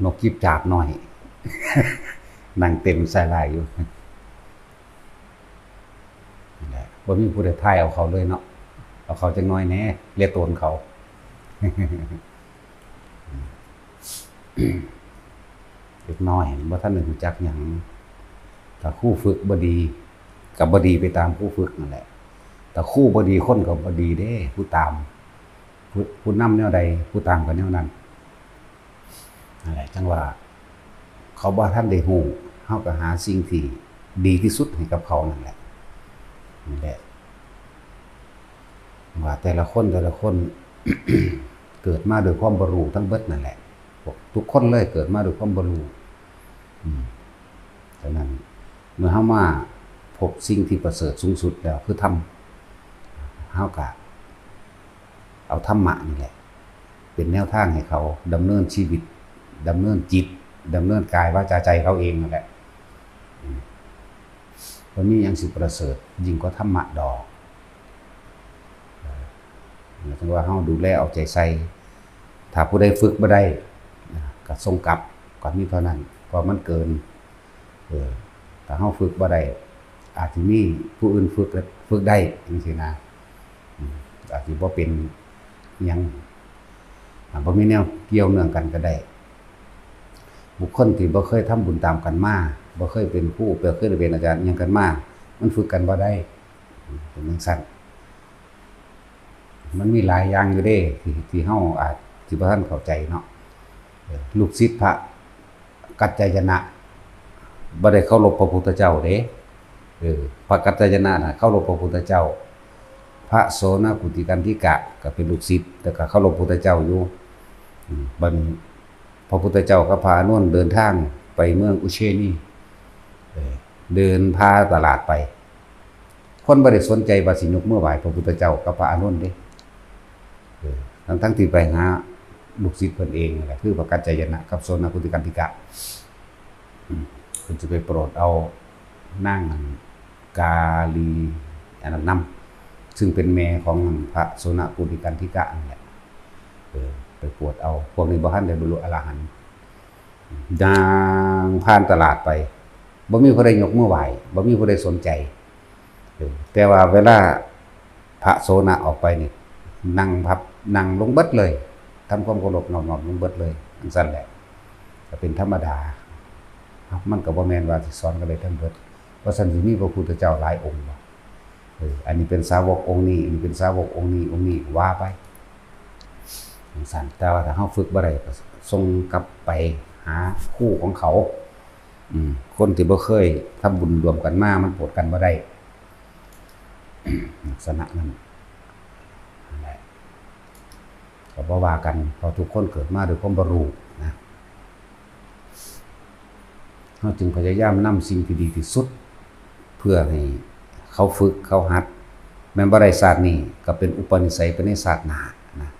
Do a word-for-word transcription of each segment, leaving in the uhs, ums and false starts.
นกจิบจาบน้อย นั่งเต้นสายลายอยู่ นั่นแหละ บ่มีผู้ใดพายเอาเขาเลยเนาะ เอาเขาจักหน่อยแหน่ เลียโตนเขา เด็กน้อยบ่ทันได้รู้จักหยัง ถ้าครูฝึกบ่ดี ก็บ่ดีไปตามครูฝึกนั่นแหละ ถ้าครูบ่ดี คนก็บ่ดีเด้ ผู้ตาม ผู้ ผู้นำแนวใด ผู้ตามก็แนวนั้น นั่นแหละ จั่งว่า เขาบ่ทันได้รู้ เฮาก็หาสิ่งที่ดีที่สุดให้กับเขานั่นแหละ นั่นแหละ ว่าแต่ละคน แต่ละคน เกิดมาด้วยความบ่รู้ทั้งเบิดนั่นแหละ พวกทุกคนเลยเกิดมาด้วยความบ่รู้ อืม ฉะนั้น เมื่อเฮามาพบสิ่งที่ประเสริฐสูงสุดแล้ว คือธรรม เฮาก็เอาธรรมะนี่แหละ เป็นแนวทางให้เขาดำเนินชีวิต ดำเนินจิต ดำเนินกายวาจาใจเขาเองนั่นแหละ อืม บ่มีหยังสิประเสริฐยิ่งกว่าธรรมะดอก เออ แล้วจั่งว่าเฮาดูแลเอาใจใส่ ถ้าผู้ใดฝึกบ่ได้ ก็ส่งกลับ ก็มีเท่านั้น เพราะมันเกิน เออ ถ้าเฮาฝึกบ่ได้ อาจสิมีผู้อื่นฝึก ฝึกได้จั่งซี้นะ อืม อาจสิบ่เป็นหยัง อ่า บ่มีแนวเกี่ยวเนื่องกันก็ได้ บุคคลที่บ่เคยทำบุญตามกันมา บ่เคยเป็นครู บ่เคยเป็นอาจารย์อิหยังกันมา มันฝึกกันบ่ได้ อืม เป็นจั่งซั้น มันมีหลายอย่างอยู่เด้ ที่ ที่เฮาอาจสิบ่ทันเข้าใจเนาะ เออ ลูกศิษย์พระกัจจายนะ บ่ได้เคารพพระพุทธเจ้าเด้ เออ พระกัจจายนะน่ะเคารพพระพุทธเจ้า พระโสณกุติกันธิกะก็เป็นลูกศิษย์ แต่ก็เคารพพุทธเจ้าอยู่ อืม บัดนี้พระพุทธเจ้ากับพระอานนท์เดินทางไปเมืองอุเชนี เออ เดินผ่าตลาดไป คนบ่ได้สนใจว่าสิยกมือไหว้พระพุทธเจ้ากับพระอานนท์เด้ เออ ทั้งๆที่ไปหาลูกศิษย์เพิ่นเองนั่นแหละ คือพระกัจจายนะกับโสณกุติกันธิกะ อืม เพิ่นสิไปโปรดเอานางกาลีอันนั้นนำ ซึ่งเป็นแม่ของพระโสณกุติกันธิกะนั่นแหละ เออ ไปโปรดเอา พวกนี้บ่ทันได้บรรลุอรหันต์ ย่างผ่านตลาดไป บ่มีผู้ใดยกมือไหว้ บ่มีผู้ใดสนใจ เออ แต่ว่าเวลาพระโสณะออกไปนี่ นั่งพับ นั่งลงเบิดเลย ทำความเคารพนอบน้อมลงเบิดเลย จั่งซั้นแหละ ก็เป็นธรรมดา มันก็บ่แม่นว่าสิสอนกันได้ทั้งเบิด ว่าซั่นสิมีพระพุทธเจ้าหลายองค์บ่ เออ อันนี้เป็นสาวกองค์นี้ อันนี้เป็นสาวกองค์นี้ องค์นี้ ว่าไป จั่งซั้น แต่ว่าถ้าเฮาฝึกบ่ได้ ก็ส่งกลับไปหาครูของเขา อืม คนที่บ่เคยทำบุญร่วมกันมา มันโปรดกันบ่ได้ ลักษณะนั้น นั่นแหละ ก็บ่ว่ากัน เพราะทุกคนเกิดมาด้วยความบ่รู้นะ เฮาจึงพยายามนำสิ่งที่ดีที่สุด เพื่อให้เขาฝึก เขาหัด แม่นบ่ได้ชาตินี้ ก็เป็นอุปนิสัยไปในชาติหน้านะ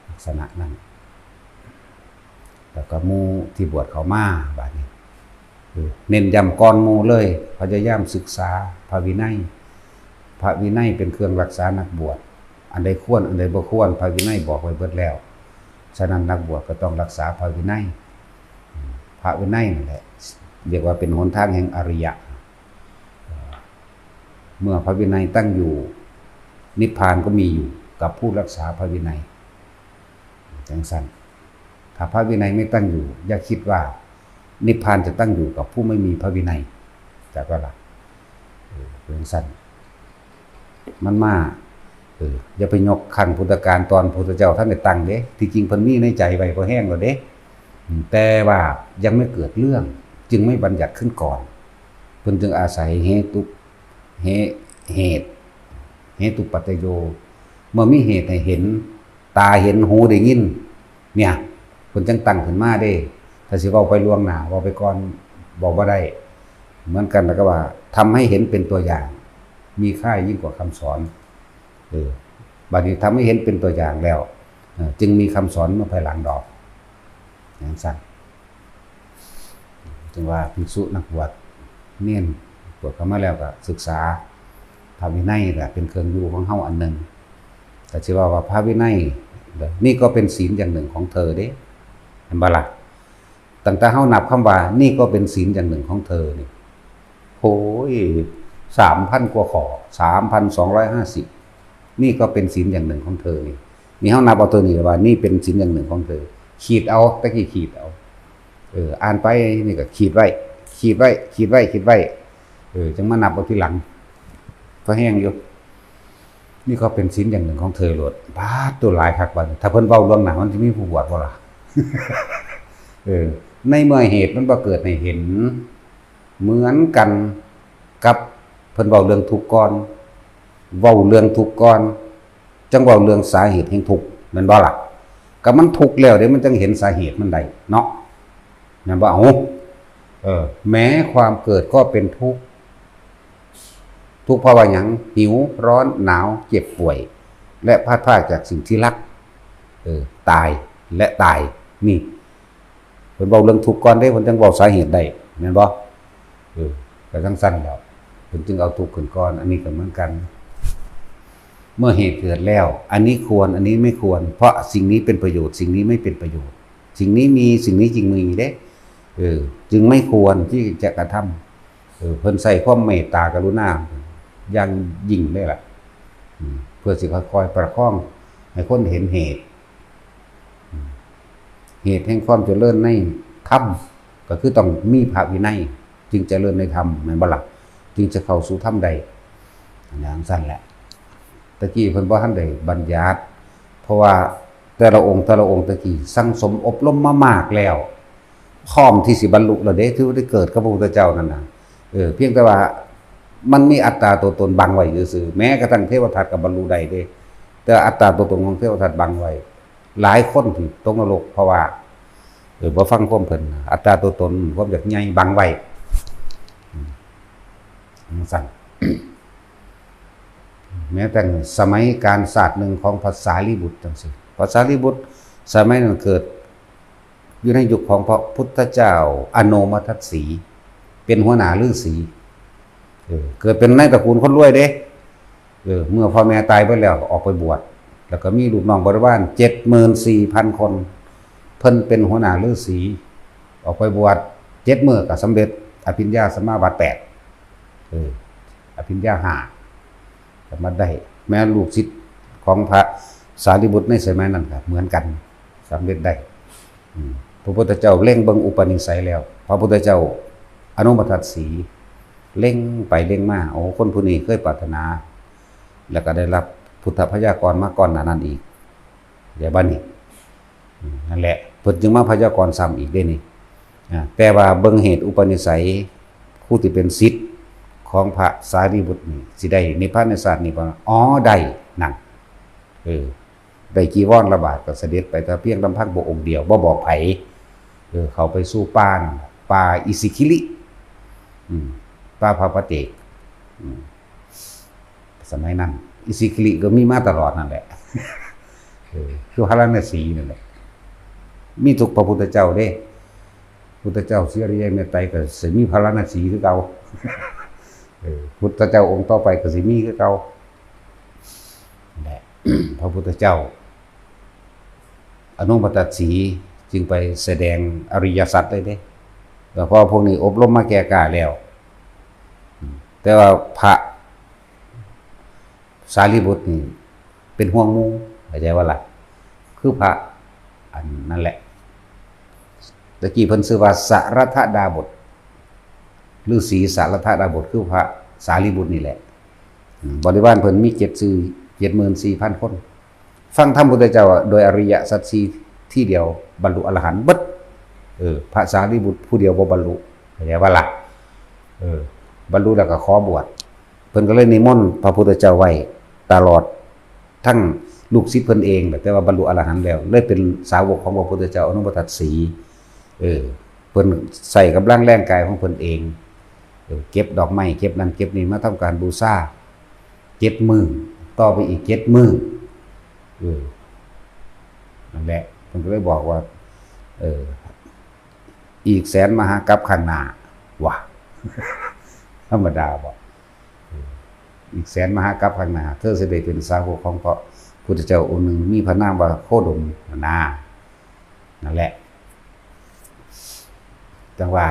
ลักษณะนั้น แล้วก็หมู่ที่บวชเข้ามา บาดนี้ เออ เน้นย้ำก่อนหมู่เลย พยายามศึกษาพระวินัย พระวินัยเป็นเครื่องรักษานักบวช อันใดควร อันใดบ่ควร พระวินัยบอกไว้เบิดแล้ว ฉะนั้นนักบวชก็ต้องรักษาพระวินัย พระวินัยนั่นแหละ เรียกว่าเป็นหนทางแห่งอริยะ เมื่อพระวินัยตั้งอยู่ นิพพานก็มีอยู่กับผู้รักษาพระวินัย จั่งซั้น ถ้าพระวินัยไม่ตั้งอยู่ อย่าคิดว่านิพพานจะตั้งอยู่กับผู้ไม่มีพระวินัย จักว่าล่ะ เออ เป็นจั่งซั้น มันมา เออ อย่าไปยกครั้งพุทธกาลตอนพุทธเจ้าทันได้ตั้งเด้ ที่จริงเพิ่นมีในใจไว้พอแฮงแล้วเด้ อืม แต่ว่ายังไม่เกิดเรื่อง จึงไม่บัญญัติขึ้นก่อน เพิ่นจึงอาศัยเหตุ เห เหตุ เหตุปัจจโย เมื่อมีเหตุให้เห็น ตาเห็น หูได้ยิน เนี่ย เพิ่นจั่งตั้งขึ้นมาเด้ ถ้าสิเว้าไปล่วงหน้า เว้าไปก่อน เว้าบ่ได้ เหมือนกันแล้วก็ว่า ทำให้เห็นเป็นตัวอย่าง มีค่ายิ่งกว่าคำสอน เออ บัดนี้ทำให้เห็นเป็นตัวอย่างแล้ว เออ จึงมีคำสอนเมื่อภายหลังดอก จั่งซั้น จึงว่าภิกษุนักบวช เณร บวชเข้ามาแล้วก็ศึกษาพระวินัยก็เป็นเครื่องอยู่ของเฮาอันหนึ่ง ก็สิว่า ว่าพระวินัย นี่ก็เป็นศีลอย่างหนึ่งของเธอเด้ เห็นบ่ล่ะ? ตั้งแต่เฮานับคำว่า "นี่ก็เป็นศีลอย่างหนึ่งของเธอ" นี่ โอ้ย สามพันกว่าข้อ สามพันสองร้อยห้าสิบ "นี่ก็เป็นศีลอย่างหนึ่งของเธอ" นี่ นี่เฮานับเอาตัวนี้ว่า "นี่เป็นศีลอย่างหนึ่งของเธอ" ขีดเอา ตะกี้ขีดเอา เออ อ่านไป นี่ก็ขีดไว้ ขีดไว้ ขีดไว้ ขีดไว้ เออ จั่งมานับเอาทีหลัง ก็แฮงอยู่ "นี่ก็เป็นศีลอย่างหนึ่งของเธอ" โลด ป๊าด ตัวหลายคักบัดนี้ ถ้าเพิ่นเว้าล่วงหน้า มันสิมีผู้บวชบ่ล่ะ เออ ในเมื่อเหตุมันบ่เกิดให้เห็น เหมือนกันกับเพิ่นเว้าเรื่องทุกข์ก่อน เว้าเรื่องทุกข์ก่อน จั่งเว้าเรื่องสาเหตุแห่งทุกข์ แม่นบ่ล่ะ ก็มันทุกข์แล้วเด้ มันจั่งเห็นสาเหตุมันได้เนาะ แม่นบ่ เอ้า เออ แม้ความเกิดก็เป็นทุกข์ ทุกข์เพราะว่าหยัง หิว ร้อน หนาว เจ็บป่วย และพลัดพรากจากสิ่งที่รัก เออ ตาย และตาย นี่ เพิ่นเว้าเรื่องทุกข์ก่อนเด้ เพิ่นจั่งเว้าสาเหตุได้ แม่นบ่ เออ ก็จั่งซั่นแหล้ว เพิ่นจึงเอาทุกข์ขึ้นก่อน อันนี้ก็เหมือนกัน เมื่อเหตุเกิดแล้ว อันนี้ควร อันนี้ไม่ควร เพราะสิ่งนี้เป็นประโยชน์ สิ่งนี้ไม่เป็นประโยชน์ สิ่งนี้มี สิ่งนี้จึงมีเด้ เออ จึงไม่ควรที่จะกระทำ เออ เพิ่นใช้ความเมตตากรุณาอย่างยิ่งเลยล่ะ อืม เพื่อสิค่อยๆประคองให้คนเห็นเหตุ อืม เหตุแห่งความเจริญในธรรม ก็คือต้องมีพระวินัย จึงเจริญในธรรม แม่นบ่ล่ะ จึงจะเข้าสู่ธรรมได้ อย่างซั่นแหละ ตะกี้เพิ่นบ่ทันได้บัญญัติ เพราะว่าแต่ละองค์ แต่ละองค์ตะกี้สั่งสมอบรมมามากแล้ว พร้อมที่สิบรรลุแล้วเด้ ถือว่าได้เกิดกับพระพุทธเจ้านั่นน่ะ เออ เพียงแต่ว่ามันมีอัตตาตัวตนบังไว้ซื่อๆ แม้กระทั่งเทวทัตก็บรรลุได้เด้ แต่อัตตาตัวตนของเทวทัตบังไว้ หลายคนที่ตกนรกเพราะว่า เออ บ่ฟังความเพิ่น อัตตาตัวตน ความอยากใหญ่บังไว้ อืม จั่งซั่น แม้แต่สมัยกาลชาติหนึ่งของพระสารีบุตรจั่งซี้ พระสารีบุตรสมัยนั้นเกิดอยู่ในยุคของพระพุทธเจ้าอโนมทัสสี เป็นหัวหน้าฤาษี เออ เกิดเป็นในตระกูลคนรวยเด้ เออ เมื่อพ่อแม่ตายไปแล้วออกไปบวช แล้วก็มีลูกน้องบริวารเจ็ดหมื่นสี่พันคน เพิ่นเป็นหัวหน้าฤาษี ออกไปบวชเจ็ดมื้อก็สำเร็จอภิญญาสมาบัติแปด เออ อภิญญาห้า สามารถได้ แม้ลูกศิษย์ของพระสารีบุตรในสมัยนั้นก็เหมือนกัน สำเร็จได้ อืม พระพุทธเจ้าเล็งเบิ่งอุปนิสัยแล้ว พระพุทธเจ้าอนุมทัสสี เล็งไปเล็งมา โอ้ คนผู้นี้เคยปรารถนา แล้วก็ได้รับพุทธพยากรณ์มาก่อนหน้านั้นอีก เดี๋ยวบัดนี้ อืม นั่นแหละ เพิ่นจึงมาพยากรณ์ซ้ำอีกเด้นี่ อ่า แต่ว่าเบิ่งเหตุอุปนิสัย ผู้ที่เป็นศิษย์ของพระสารีบุตรนี่ สิได้นิพพานในชาตินี้บ่ อ๋อ ได้ นั่น เออ ได้จีวรละบาทก็เสด็จไปแต่เพียงลำพังพระองค์เดียว บ่บอกไผ เออ เข้าไปสู่ป่านั่นล่ะ ป่าอิสิคิลิ อืม ป่าพระปะเจก อืม สมัยนั้น อิสิคิลิก็มีมาตลอดนั่นแหละ เออ คือพาราณสีนั่นแหละ มีทุกพระพุทธเจ้าเด้ พุทธเจ้าสิริยะเมตไตรก็สิมีพาราณสีคือเก่า เออ พุทธเจ้าองค์ต่อไปก็สิมีคือเก่า นั่นแหละ พระพุทธเจ้าอนุมทัสสีจึงไปแสดงอริยสัจเลยเด้ แล้วเพราะพวกนี้อบรมมาแก่กล้าแล้ว แต่ว่าพระสารีบุตรนี่เป็นห่วงหมู่ เข้าใจบ่ล่ะ คือพระอันนั่นแหละ ตะกี้เพิ่นชื่อว่าสรัทธดาบส ฤาษีสรัทธดาบส คือพระสารีบุตรนี่แหละ อืม บริวารเพิ่นมีเจ็ดซื่อ เจ็ดหมื่นสี่พันคน ฟังธรรมพุทธเจ้าโดยอริยสัจสี่ทีเดียวบรรลุอรหันต์เบิด เออ พระสารีบุตรผู้เดียวบ่บรรลุ เข้าใจบ่ล่ะ เออ บรรลุแล้วก็ขอบวช เพิ่นก็เลยนิมนต์พระพุทธเจ้าไว้ตลอด ทั้งลูกศิษย์เพิ่นเองแหละ แต่ว่าบรรลุอรหันต์แล้ว เลยเป็นสาวกของพระพุทธเจ้าอนุมทัสสี เออ เพิ่นใช้กำลังแรงกายของเพิ่นเอง เออ เก็บดอกไม้ เก็บนั่นเก็บนี่มาทำการบูชา เจ็ดมื้อ ต่อไปอีกเจ็ดมื้อ เออ นั่นแหละ เพิ่นก็เลยบอกว่า เออ อีกแสนมหากัปข้างหน้า ว่ะ ธรรมดาบ่ เออ อีกแสนมหากัปข้างหน้า เธอสิได้เป็นสาวกของพระพุทธเจ้าองค์หนึ่ง มีพระนามว่าโคดม นา นั่นแหละ จั่งว่า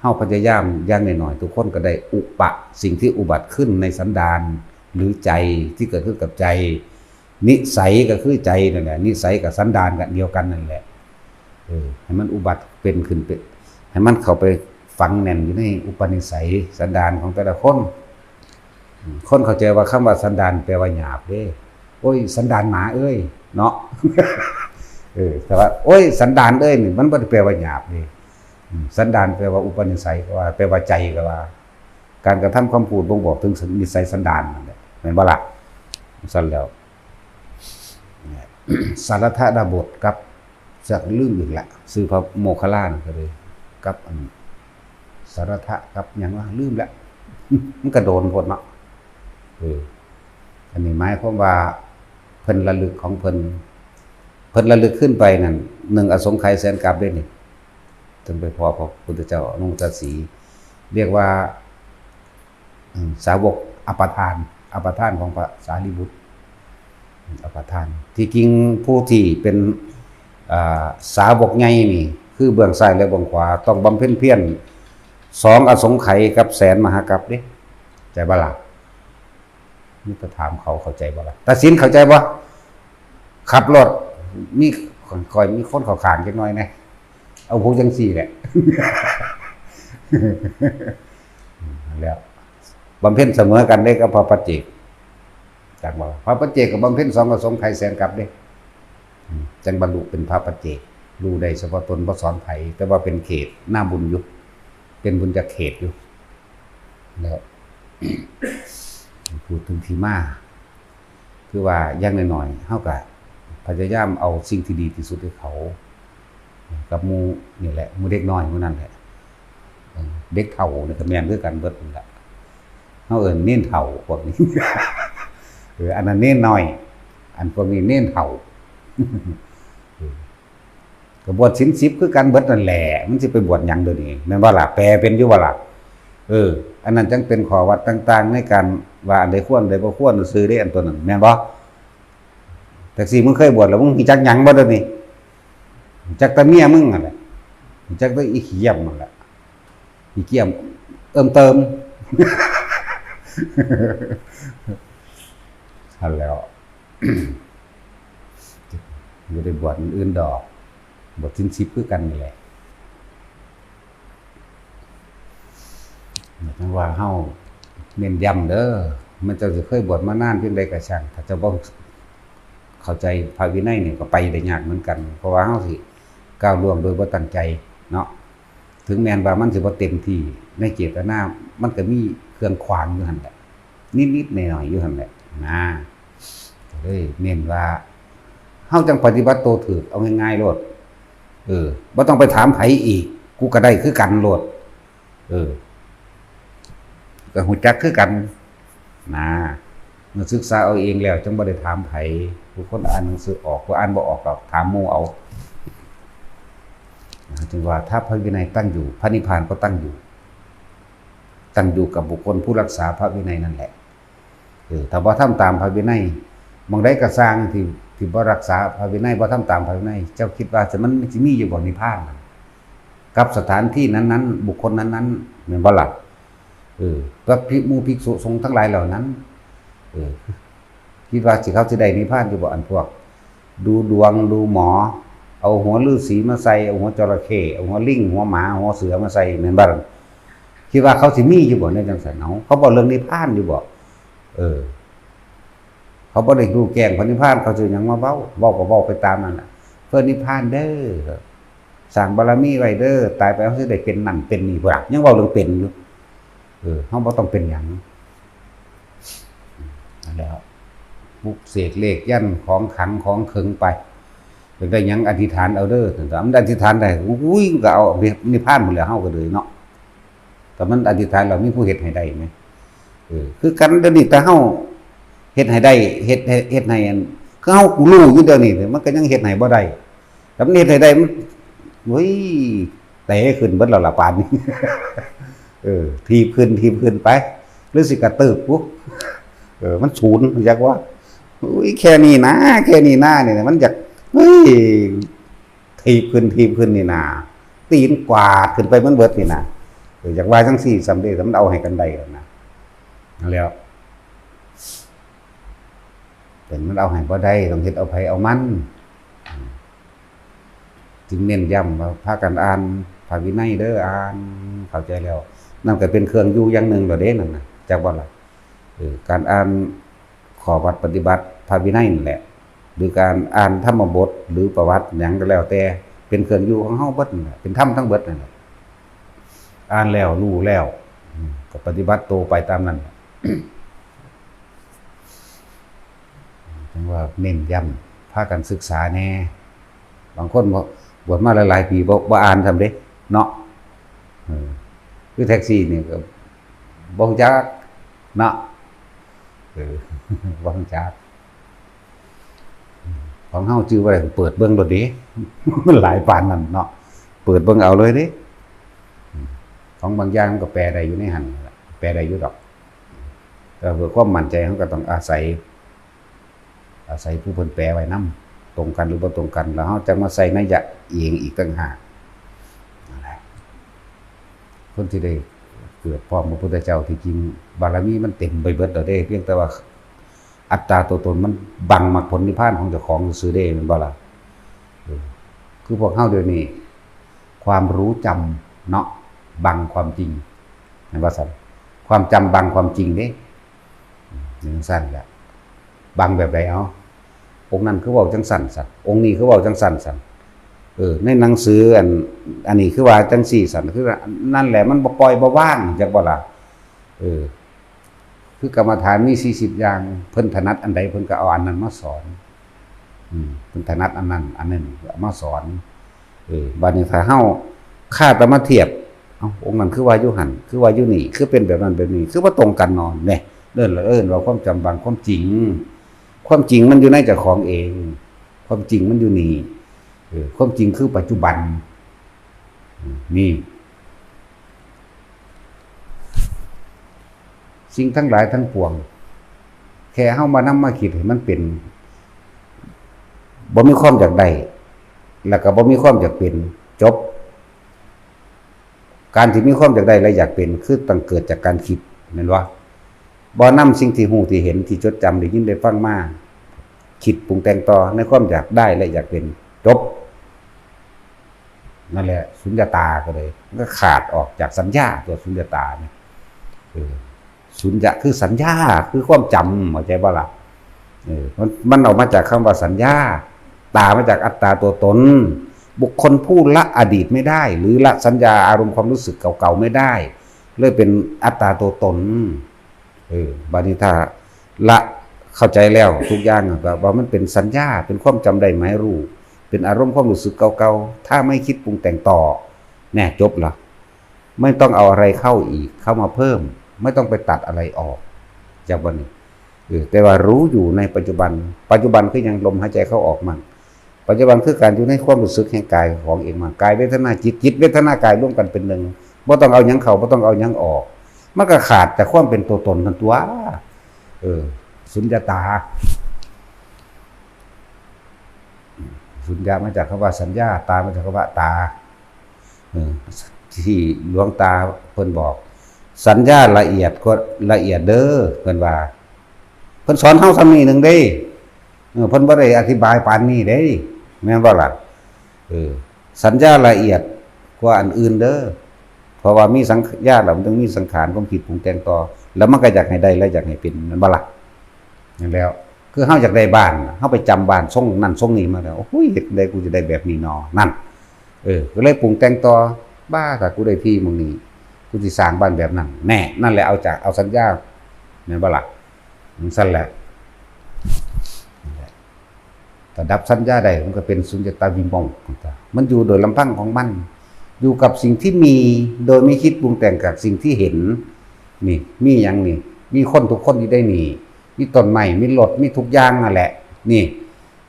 เฮาพยายามอย่างน้อยๆ ทุกคนก็ได้อุปะสิ่งที่อุบัติขึ้นในสันดาน หรือใจที่เกิดขึ้นกับใจ นิสัยก็คือใจนั่นแหละ นิสัยกับสันดานกันเดียวกันนั่นแหละ เออ ให้มันอุบัติเป็นขึ้นเป็น ให้มันเข้าไปฝังแน่นอยู่ในอุปนิสัยสันดานของแต่ละคน คนเข้าใจว่าคำว่าสันดานแปลว่าหยาบเด้ โอ้ย สันดานหมาเอ้ย เนาะ เออ แต่ว่า โอ้ย สันดานเอ้ยนี่มันบ่ได้แปลว่าหยาบเด้ อืม สันดานแปลว่าอุปนิสัยก็ว่า แปลว่าใจก็ว่า การกระทำคำพูดบ่งบอกถึงนิสัยสันดานนั่นแหละ แม่นบ่ล่ะ? ซั่นแล้ว สารัตถดาบสกับ จักลืมอีกละ ชื่อพระโมคคัลลานะก็เลย กับอัน สารัตถะกับหยังวะ ลืมละ มันก็โดนโพดเนาะ เออ อันนี้หมายความว่าเพิ่นระลึกของเพิ่น เพิ่นระลึกขึ้นไปนั่น หนึ่งอสงไขยแสนกัปเด้นี่ ถึงไปพ้อพระพุทธเจ้าอนุตตรสี เรียกว่า อืม สาวกอัปทาน อัปทานของพระสารีบุตร อัปทาน ที่จริงผู้ที่เป็น อ่า สาวกใหญ่นี่ คือเบื้องซ้ายและเบื้องขวา ต้องบำเพ็ญเพียร สองอสงไขยกับแสนมหากัปเด้ ใจบ่ล่ะ? นี่ก็ถามเขาเข้าใจบ่ล่ะ? ตัดสินเข้าใจบ่? ขับรถ มี ค่อยมีคนเข้าข้างจักหน่อยนะ เอาพวกจังซี่แหละ แล้ว บำเพ็ญเสมอกันเด้กับพระปัจเจก จักบ่ พระปัจเจกก็บำเพ็ญสองอสงไขยแสนกัปเด้ อืม จั่งบรรลุเป็นพระปัจเจก รู้ได้เฉพาะตน บ่สอนไผ แต่ว่าเป็นเขต หน้าบุญอยู่ เป็นบุญญาเขตอยู่ แล้ว พูดถึงที่มา คือว่าอย่างน้อยๆ เฮาก็พยายามเอาสิ่งที่ดีที่สุดให้เขา กับหมู่นี่แหละ หมู่เด็กน้อยหมู่นั่นแหละ เออ เด็กเฒ่านี่ก็แม่นคือกันเบิดนั่นแหละ เฮาเอิ้นเณรเฒ่าพวกนี้ เออ อันนั้นเณรน้อย อันพวกนี้เณรเฒ่า เออ ก็บวชศีลสิบคือกันเบิดนั่นแหละ มันสิไปบวชหยังเดี๋ยวนี้ แม่นบ่ล่ะ? แปลเป็นอยู่บ่ล่ะ? เออ อันนั้นจั่งเป็นข้อวัดต่างๆ ในการว่าอันใดควร อันใดบ่ควรซื่อเด้ อันตัวนั้น แม่นบ่? แต่สิมึงเคยบวชแล้ว มึงรู้จักหยังบ่เดี๋ยวนี้? รู้จักแต่เมียมึงนั่นแหละ รู้จักแต่อีขี้เยี่ยมนั่นแหละ ขี้เกียจเอิ่มเติม นั่นแหล้ว บ่ได้บวชอันอื่นดอก บวชศีลสิบคือกันนี่แหละ จั่งว่าเฮาเน้นย้ำเด้อ แม้เจ้าสิเคยบวชมานานเพียงใดก็ช่าง ถ้าเจ้าบ่เข้าใจพระวินัยนี่ก็ไปได้ยากเหมือนกัน เพราะว่าเฮาสิก้าวล่วงโดยบ่ตั้งใจเนาะ ถึงแม้นว่ามันสิบ่เต็มที่ในเจตนา มันก็มีเครื่องขวางอยู่หั่นแหละ นิดๆหน่อยๆอยู่หั่นแหละนะ ก็เลยเน้นว่า เฮาจั่งปฏิบัติโตถูก เอาง่ายๆโลด เออ บ่ต้องไปถามไผอีก กูก็ได้คือกันโลด เออ ก็รู้จักคือกันนะ เมื่อศึกษาเอาเองแล้วจั่งบ่ได้ถามไผ ผู้คนอ่านหนังสือออก ผู้อ่านบ่ออกก็ถามหมู่เอา จึงว่าถ้าพระวินัยตั้งอยู่ พระนิพพานก็ตั้งอยู่ ตั้งอยู่กับบุคคลผู้รักษาพระวินัยนั่นแหละ เออ ถ้าบ่ทำตามพระวินัย หม่องใดก็ซ่างที่ ที่บ่รักษาพระวินัย บ่ทำตามพระวินัย เจ้าคิดว่าสิ มันสิมีอยู่บ่นิพพานน่ะ กับสถานที่นั้นๆ บุคคลนั้นๆ แม่นบ่ล่ะ? เออ กับภิก หมู่ภิกษุสงฆ์ทั้งหลายเหล่านั้น เออ คิดว่าสิ เขาสิได้นิพพานอยู่บ่ อันพวก ดูดวงดูหมอ เอาหัวฤาษีมาใส่ เอาหัวจระเข้ เอาหัวลิง หัวหมา หัวเสือมาใส่ แม่นบ่ล่ะ? คิดว่าเขาสิมีอยู่บ่ในจั่งซั่น เอ้า เขาเว้าเรื่องนิพพานอยู่บ่? เออ เขาบ่ได้รู้แจ้งพระนิพพาน เขาสิหยังมาเว้า เว้าก็เว้าไปตามนั่นน่ะ เพิ่นนิพพานเด้อ สร้างบารมีไว้เด้อ ตายไปเฮาสิได้เป็นนั่นเป็นนี่ พุ้นน่ะ ยังเว้าเรื่องเป็นอยู่ เออ เฮาบ่ต้องเป็นหยัง นั่นแหละ ปลุกเสกเลขยันต์ของขลังของเขิงไป อยากได้หยังอธิษฐานเอาเด้อ ถ้ามันอธิษฐานได้ อุ้ย มันก็เอานิพพานหมดแล้ว เฮาก็เลยเนาะ แต่มันอธิษฐานแล้วมีผู้เฮ็ดให้ได้ไหม? เออ คือกันเดี๋ยวนี้ แต่เฮาเฮ็ดให้ได้ เฮ็ดให้ เฮ็ดให้อัน คือเฮากูรู้อยู่เดี๋ยวนี้ มันก็ยังเฮ็ดให้บ่ได้ แต่มันเฮ็ดให้ได้ มัน โอ้ย เตะขึ้นเบิดแล้วล่ะป่านนี้ เออ ถีบขึ้น ถีบขึ้นไป หรือสิกระตืบปุ๊บ เออ มันศูนย์ อยากว่า อุ้ย แค่นี้นะ แค่นี้นะ เนี่ย มันอยาก เฮ้ย ถีบขึ้น ถีบขึ้นนี่นา ตีนกวาดขึ้นไปมันเบิดนี่นะ เออ อยากว่าจังซี่ซ้ำเด้ แต่มันเอาให้กันได้แล้วนะ นั่นแหล้ว แต่มันเอาให้บ่ได้ ต้องเฮ็ดเอาไผเอามัน จึงเน้นย้ำว่าพากันอ่านพระวินัยเด้อ อ่านเข้าใจแล้ว นั่นก็เป็นเครื่องอยู่อย่างหนึ่งแล้วเด้นั่นน่ะ จักบ่ล่ะ เออ การอ่านข้อวัดปฏิบัติพระวินัยนั่นแหละ หรือการอ่านธรรมบทหรือประวัติหยังก็แล้วแต่ เป็นเครื่องอยู่ของเฮาเบิดนั่นแหละ เป็นธรรมทั้งเบิดนั่นแหละ อ่านแล้วรู้แล้ว อืม ก็ปฏิบัติโตไปตามนั้น จั่งว่าเน้นย้ำ พากันศึกษาแหน่ บางคนบ่ บวชมาหลายๆปี บ่ บ่อ่านซ้ำเด้ เนาะ เออ คือแท็กซี่นี่ก็บ่รู้จัก เนาะ เออ บ่รู้จัก ของเฮาจื่อบ่ได้ เปิดเบิ่งโลดเด้ มันหลายปานนั้นเนาะ เปิดเบิ่งเอาเลยเด้ ของบางอย่างมันก็แปลได้อยู่ในหั่นล่ะ แปลได้อยู่ดอก แต่เพื่อความมั่นใจ เฮาก็ต้องอาศัย อาศัยผู้เพิ่นแปลไว้นำ ตรงกันหรือบ่ตรงกัน แล้วเฮาจั่งมาใส่นัยยะเองอีกต่างหาก นั่นแหละ คนที่ได้เกิดพร้อมพระพุทธเจ้า ที่จริงบารมีมันเต็มไปเบิดแล้วเด้ เพียงแต่ว่าอัตตาตัวตนมันบังมรรคผลนิพพานของเจ้าของซื่อๆเด้ แม่นบ่ล่ะ เออ คือพวกเฮาเดี๋ยวนี้ ความรู้จำเนาะ บังความจริง แม่นบ่ซั่น ความจำบังความจริงเด้ อืม จั่งซั่นแหละ บังแบบใด เอ้า องค์นั้นคือเว้าจั่งซั่นซั่น องค์นี้คือเว้าจั่งซั่นซั่น เออ ในหนังสืออัน อันนี้คือว่าจั่งซี่ซั่น คือว่านั่นแหละ มันบ่ปล่อยบ่วาง จักบ่ล่ะ เออ คือกรรมฐานมีสี่สิบอย่าง เพิ่นถนัดอันใด เพิ่นก็เอาอันนั้นมาสอน อืม เพิ่นถนัดอันนั้น อันนั้นเอามาสอน เออ บัดนี้ถ้าเฮาคาดเอามาเทียบ เอ้า องค์นั้นคือว่าอยู่หั่น คือว่าอยู่นี่ คือเป็นแบบนั้นแบบนี้ คือบ่ตรงกันเนาะ แหน่ เอิ้น เอิ้นว่าความจำบังความจริง ความจริงมันอยู่ในเจ้าของเอง ความจริงมันอยู่นี่ เออ ความจริงคือปัจจุบัน อืม นี่ สิ่งทั้งหลายทั้งปวง แค่เฮามานำมาคิดให้มันเป็น บ่มีความอยากได้ แล้วก็บ่มีความอยากเป็น จบ การที่มีความอยากได้และอยากเป็น คือต้องเกิดจากการคิด แม่นบ่ บ่นำสิ่งที่รู้ที่เห็นที่จดจำได้ยินได้ฟังมา คิดปรุงแต่งต่อในความอยากได้และอยากเป็น จบ นั่นแหละ สุญญตาก็เลย มันก็ขาดออกจากสัญญา ตัวสุญญตาเนี่ย เออ สุญญะคือสัญญา คือความจำ เข้าใจบ่ล่ะ เออ มัน มันออกมาจากคำว่าสัญญา ตามาจากอัตตาตัวตน บุคคลผู้ละอดีตไม่ได้ หรือละสัญญาอารมณ์ความรู้สึกเก่าๆไม่ได้ เลยเป็นอัตตาตัวตน เออ บัดนี้ถ้าละเข้าใจแล้วทุกอย่างอะ ก็ว่ามันเป็นสัญญา เป็นความจำได้หมายรู้ เป็นอารมณ์ความรู้สึกเก่าๆ ถ้าไม่คิดปรุงแต่งต่อ แน่ จบละ ไม่ต้องเอาอะไรเข้าอีก เข้ามาเพิ่ม ไม่ต้องไปตัดอะไรออก จากบัดนี้ เออ แต่ว่ารู้อยู่ในปัจจุบัน ปัจจุบันคือหยัง ลมหายใจเข้าออกมั่ง ปัจจุบันคือการอยู่ในความรู้สึกแห่งกายของเองมั่ง กายเวทนาจิต จิตเวทนากายรวมกันเป็นหนึ่ง บ่ต้องเอาหยังเข้า บ่ต้องเอาหยังออก มันก็ขาดจากความเป็นตัวตนนั่นตัว เออ สุญญตา สุญญะมาจากคำว่าสัญญา ตามาจากคำว่าตา เออ ที่หลวงตาเพิ่นบอก สัญญาละเอียดก็ละเอียดเด้อ เพิ่นว่า เพิ่นสอนเฮาส่ำนี้หนึ่งเด้ เออ เพิ่นบ่ได้อธิบายปานนี้เด้ แม่นบ่ล่ะ เออ สัญญาละเอียดกว่าอันอื่นเด้อ เพราะว่ามีสัญญาแล้วมันต้องมีสังขาร ความคิดปรุงแต่งต่อ แล้วมันก็อยากให้ได้และอยากให้เป็น แม่นบ่ล่ะ นั่นแหล้ว คือเฮาอยากได้บ้าน เฮาไปจำบ้านทรงนั่นทรงนี้มาแล้ว โอ้ย เฮ็ดได้ กูจะได้แบบนี้นอ นั่น เออ ก็เลยปรุงแต่งต่อ บ้า ถ้ากูได้ที่หม่องนี้ กูสิสร้างบ้านแบบนั้น แน่ นั่นแหละ เอาจาก เอาสัญญา แม่นบ่ล่ะ จั่งซั่นแหละ นั่นแหละ ถ้าดับสัญญาได้ มันก็เป็นสุญญตาวิโมกข์ มันอยู่โดยลำพังของมัน อยู่กับสิ่งที่มี โดยไม่คิดปรุงแต่งกับสิ่งที่เห็น นี่ มีหยังนี่ มีคนทุกคนอยู่ได้นี่ มีต้นไม้ มีรถ มีทุกอย่างนั่นแหละ นี่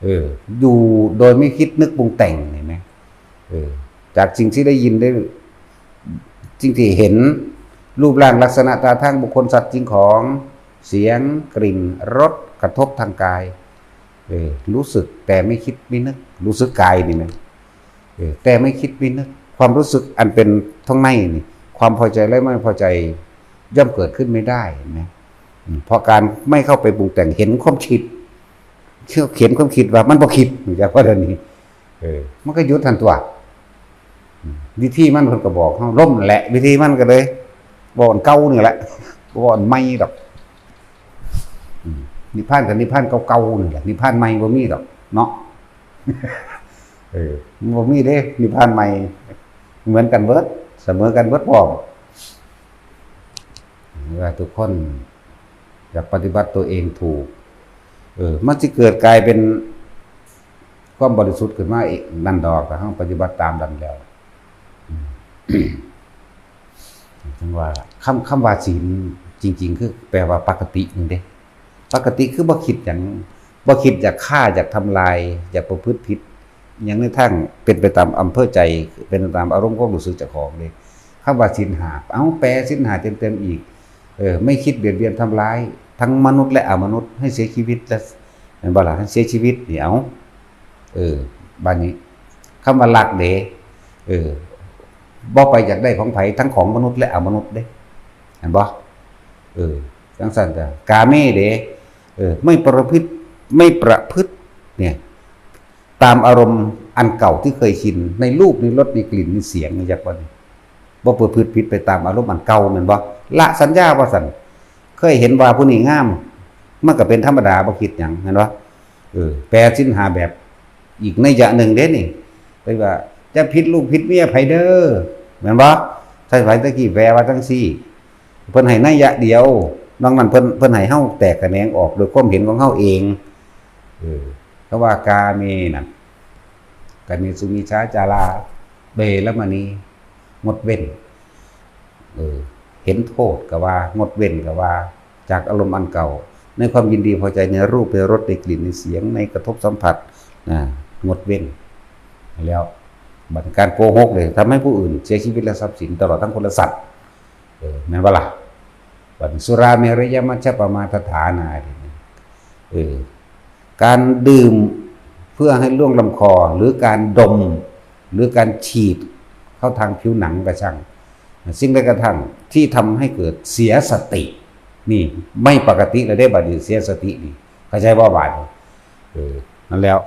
เออ อยู่โดยไม่คิดนึกปรุงแต่ง เห็นไหม เออ จากสิ่งที่ได้ยินได้ สิ่งที่เห็น รูปร่างลักษณะท่าทางบุคคลสัตว์สิ่งของ เสียง กลิ่น รส กระทบทางกาย เออ รู้สึกแต่ไม่คิดไม่นึก รู้สึกกายนี่นะ เออ แต่ไม่คิดไม่นึก ความรู้สึกอันเป็นข้างในนี่ ความพอใจและไม่พอใจย่อมเกิดขึ้นไม่ได้นะ อืม เพราะการไม่เข้าไปปรุงแต่ง เห็นความคิด เห็นความคิดว่ามันบ่คิด รู้จักว่าเดี๋ยวนี้ เออ มันก็หยุดทันตัว อืม วิธีมันเพิ่นก็บอกเฮา ลมแหละ วิธีมันก็เลย บอกอันเก่านี่แหละ บอกอันใหม่ดอก อืม นิพพานกับนิพพานเก่าๆนี่แหละ นิพพานใหม่บ่มีดอกเนาะ เออ มันบ่มีเด้ นิพพานใหม่ เหมือนกันเบิด เสมอกันเบิดพร้อม ว่าทุกคนอยากปฏิบัติตัวเองถูก เออ มันสิเกิดกลายเป็นความบริสุทธิ์ขึ้นมาเองนั่นดอก ถ้าเราปฏิบัติตามนั้นแล้ว อืม ถึงว่าคำ คำว่าศีลจริงๆ คือแปลว่าปกตินี่เด้ ปกติคือบ่คิดหยัง บ่คิดอยากฆ่า อยากทำลาย อยากประพฤติผิด อย่างในทางเป็นไปตามอำเภอใจ เป็นไปตามอารมณ์ความรู้สึกเจ้าของเด้ คำว่าศีลห้า เอ้า แปลศีลห้าเต็มๆอีก เออ ไม่คิดเบียดเบียนทำร้าย ทั้งมนุษย์และอมนุษย์ ให้เสียชีวิต และ แม่นบ่ล่ะ ให้เสียชีวิตนี่ เอ้า เออ บัดนี้ คำว่ารักเด้ เออ บ่ไปอยากได้ของไผ ทั้งของมนุษย์และอมนุษย์เด้ เห็นบ่ เออ จังซั่นจ้ะ กาเมเด้ เออ ไม่ประพฤติ ไม่ประพฤติ เนี่ย ตามอารมณ์อันเก่าที่เคยชิน ในรูป ในรส ในกลิ่น ในเสียง จักว่านี่ บ่ประพฤติผิดไปตามอารมณ์อันเก่า แม่นบ่ ละสัญญาว่าซั่น เคยเห็นว่าผู้นี้งาม มันก็เป็นธรรมดา บ่คิดหยัง แม่นบ่ เออ แปลศีลห้าแบบอีกนัยยะหนึ่งเด้นี่ ไปว่า "จะผิดลูกผิดเมียไผเด้อ" แม่นบ่ ไทยไผตะกี้แปลว่าจังซี่ เพิ่นให้นัยยะเดียว นอกนั้นเพิ่น เพิ่นให้เฮาแตกแขนงออกโดยความเห็นของเฮาเอง เออ คำว่ากาเมนั่น กาเมสุมิจฉาจารา เวรมณี งดเว้น เออ เห็นโทษก็ว่า งดเว้นก็ว่า จากอารมณ์อันเก่า ในความยินดีพอใจในรูป ในรส ในกลิ่น ในเสียง ในกระทบสัมผัส นะ งดเว้น แล้ว บัดการโกหกเลย ทำให้ผู้อื่นเสียชีวิตและทรัพย์สิน ตลอดทั้งคนและสัตว์ เออ แม่นบ่ล่ะ บัดสุราเมรยมัชฌปมาทฐานา เออ การดื่มเพื่อให้ล่วงลำคอ หรือการดม หรือการฉีดเข้าทางผิวหนังก็ช่าง สิ่งใดกระทั่งที่ทำให้เกิดเสียสติ นี่ไม่ปกติแล้วเด้ บัดนี้เสียสตินี่ เข้าใจบ่บาดนี้ เออ นั่นแล้ว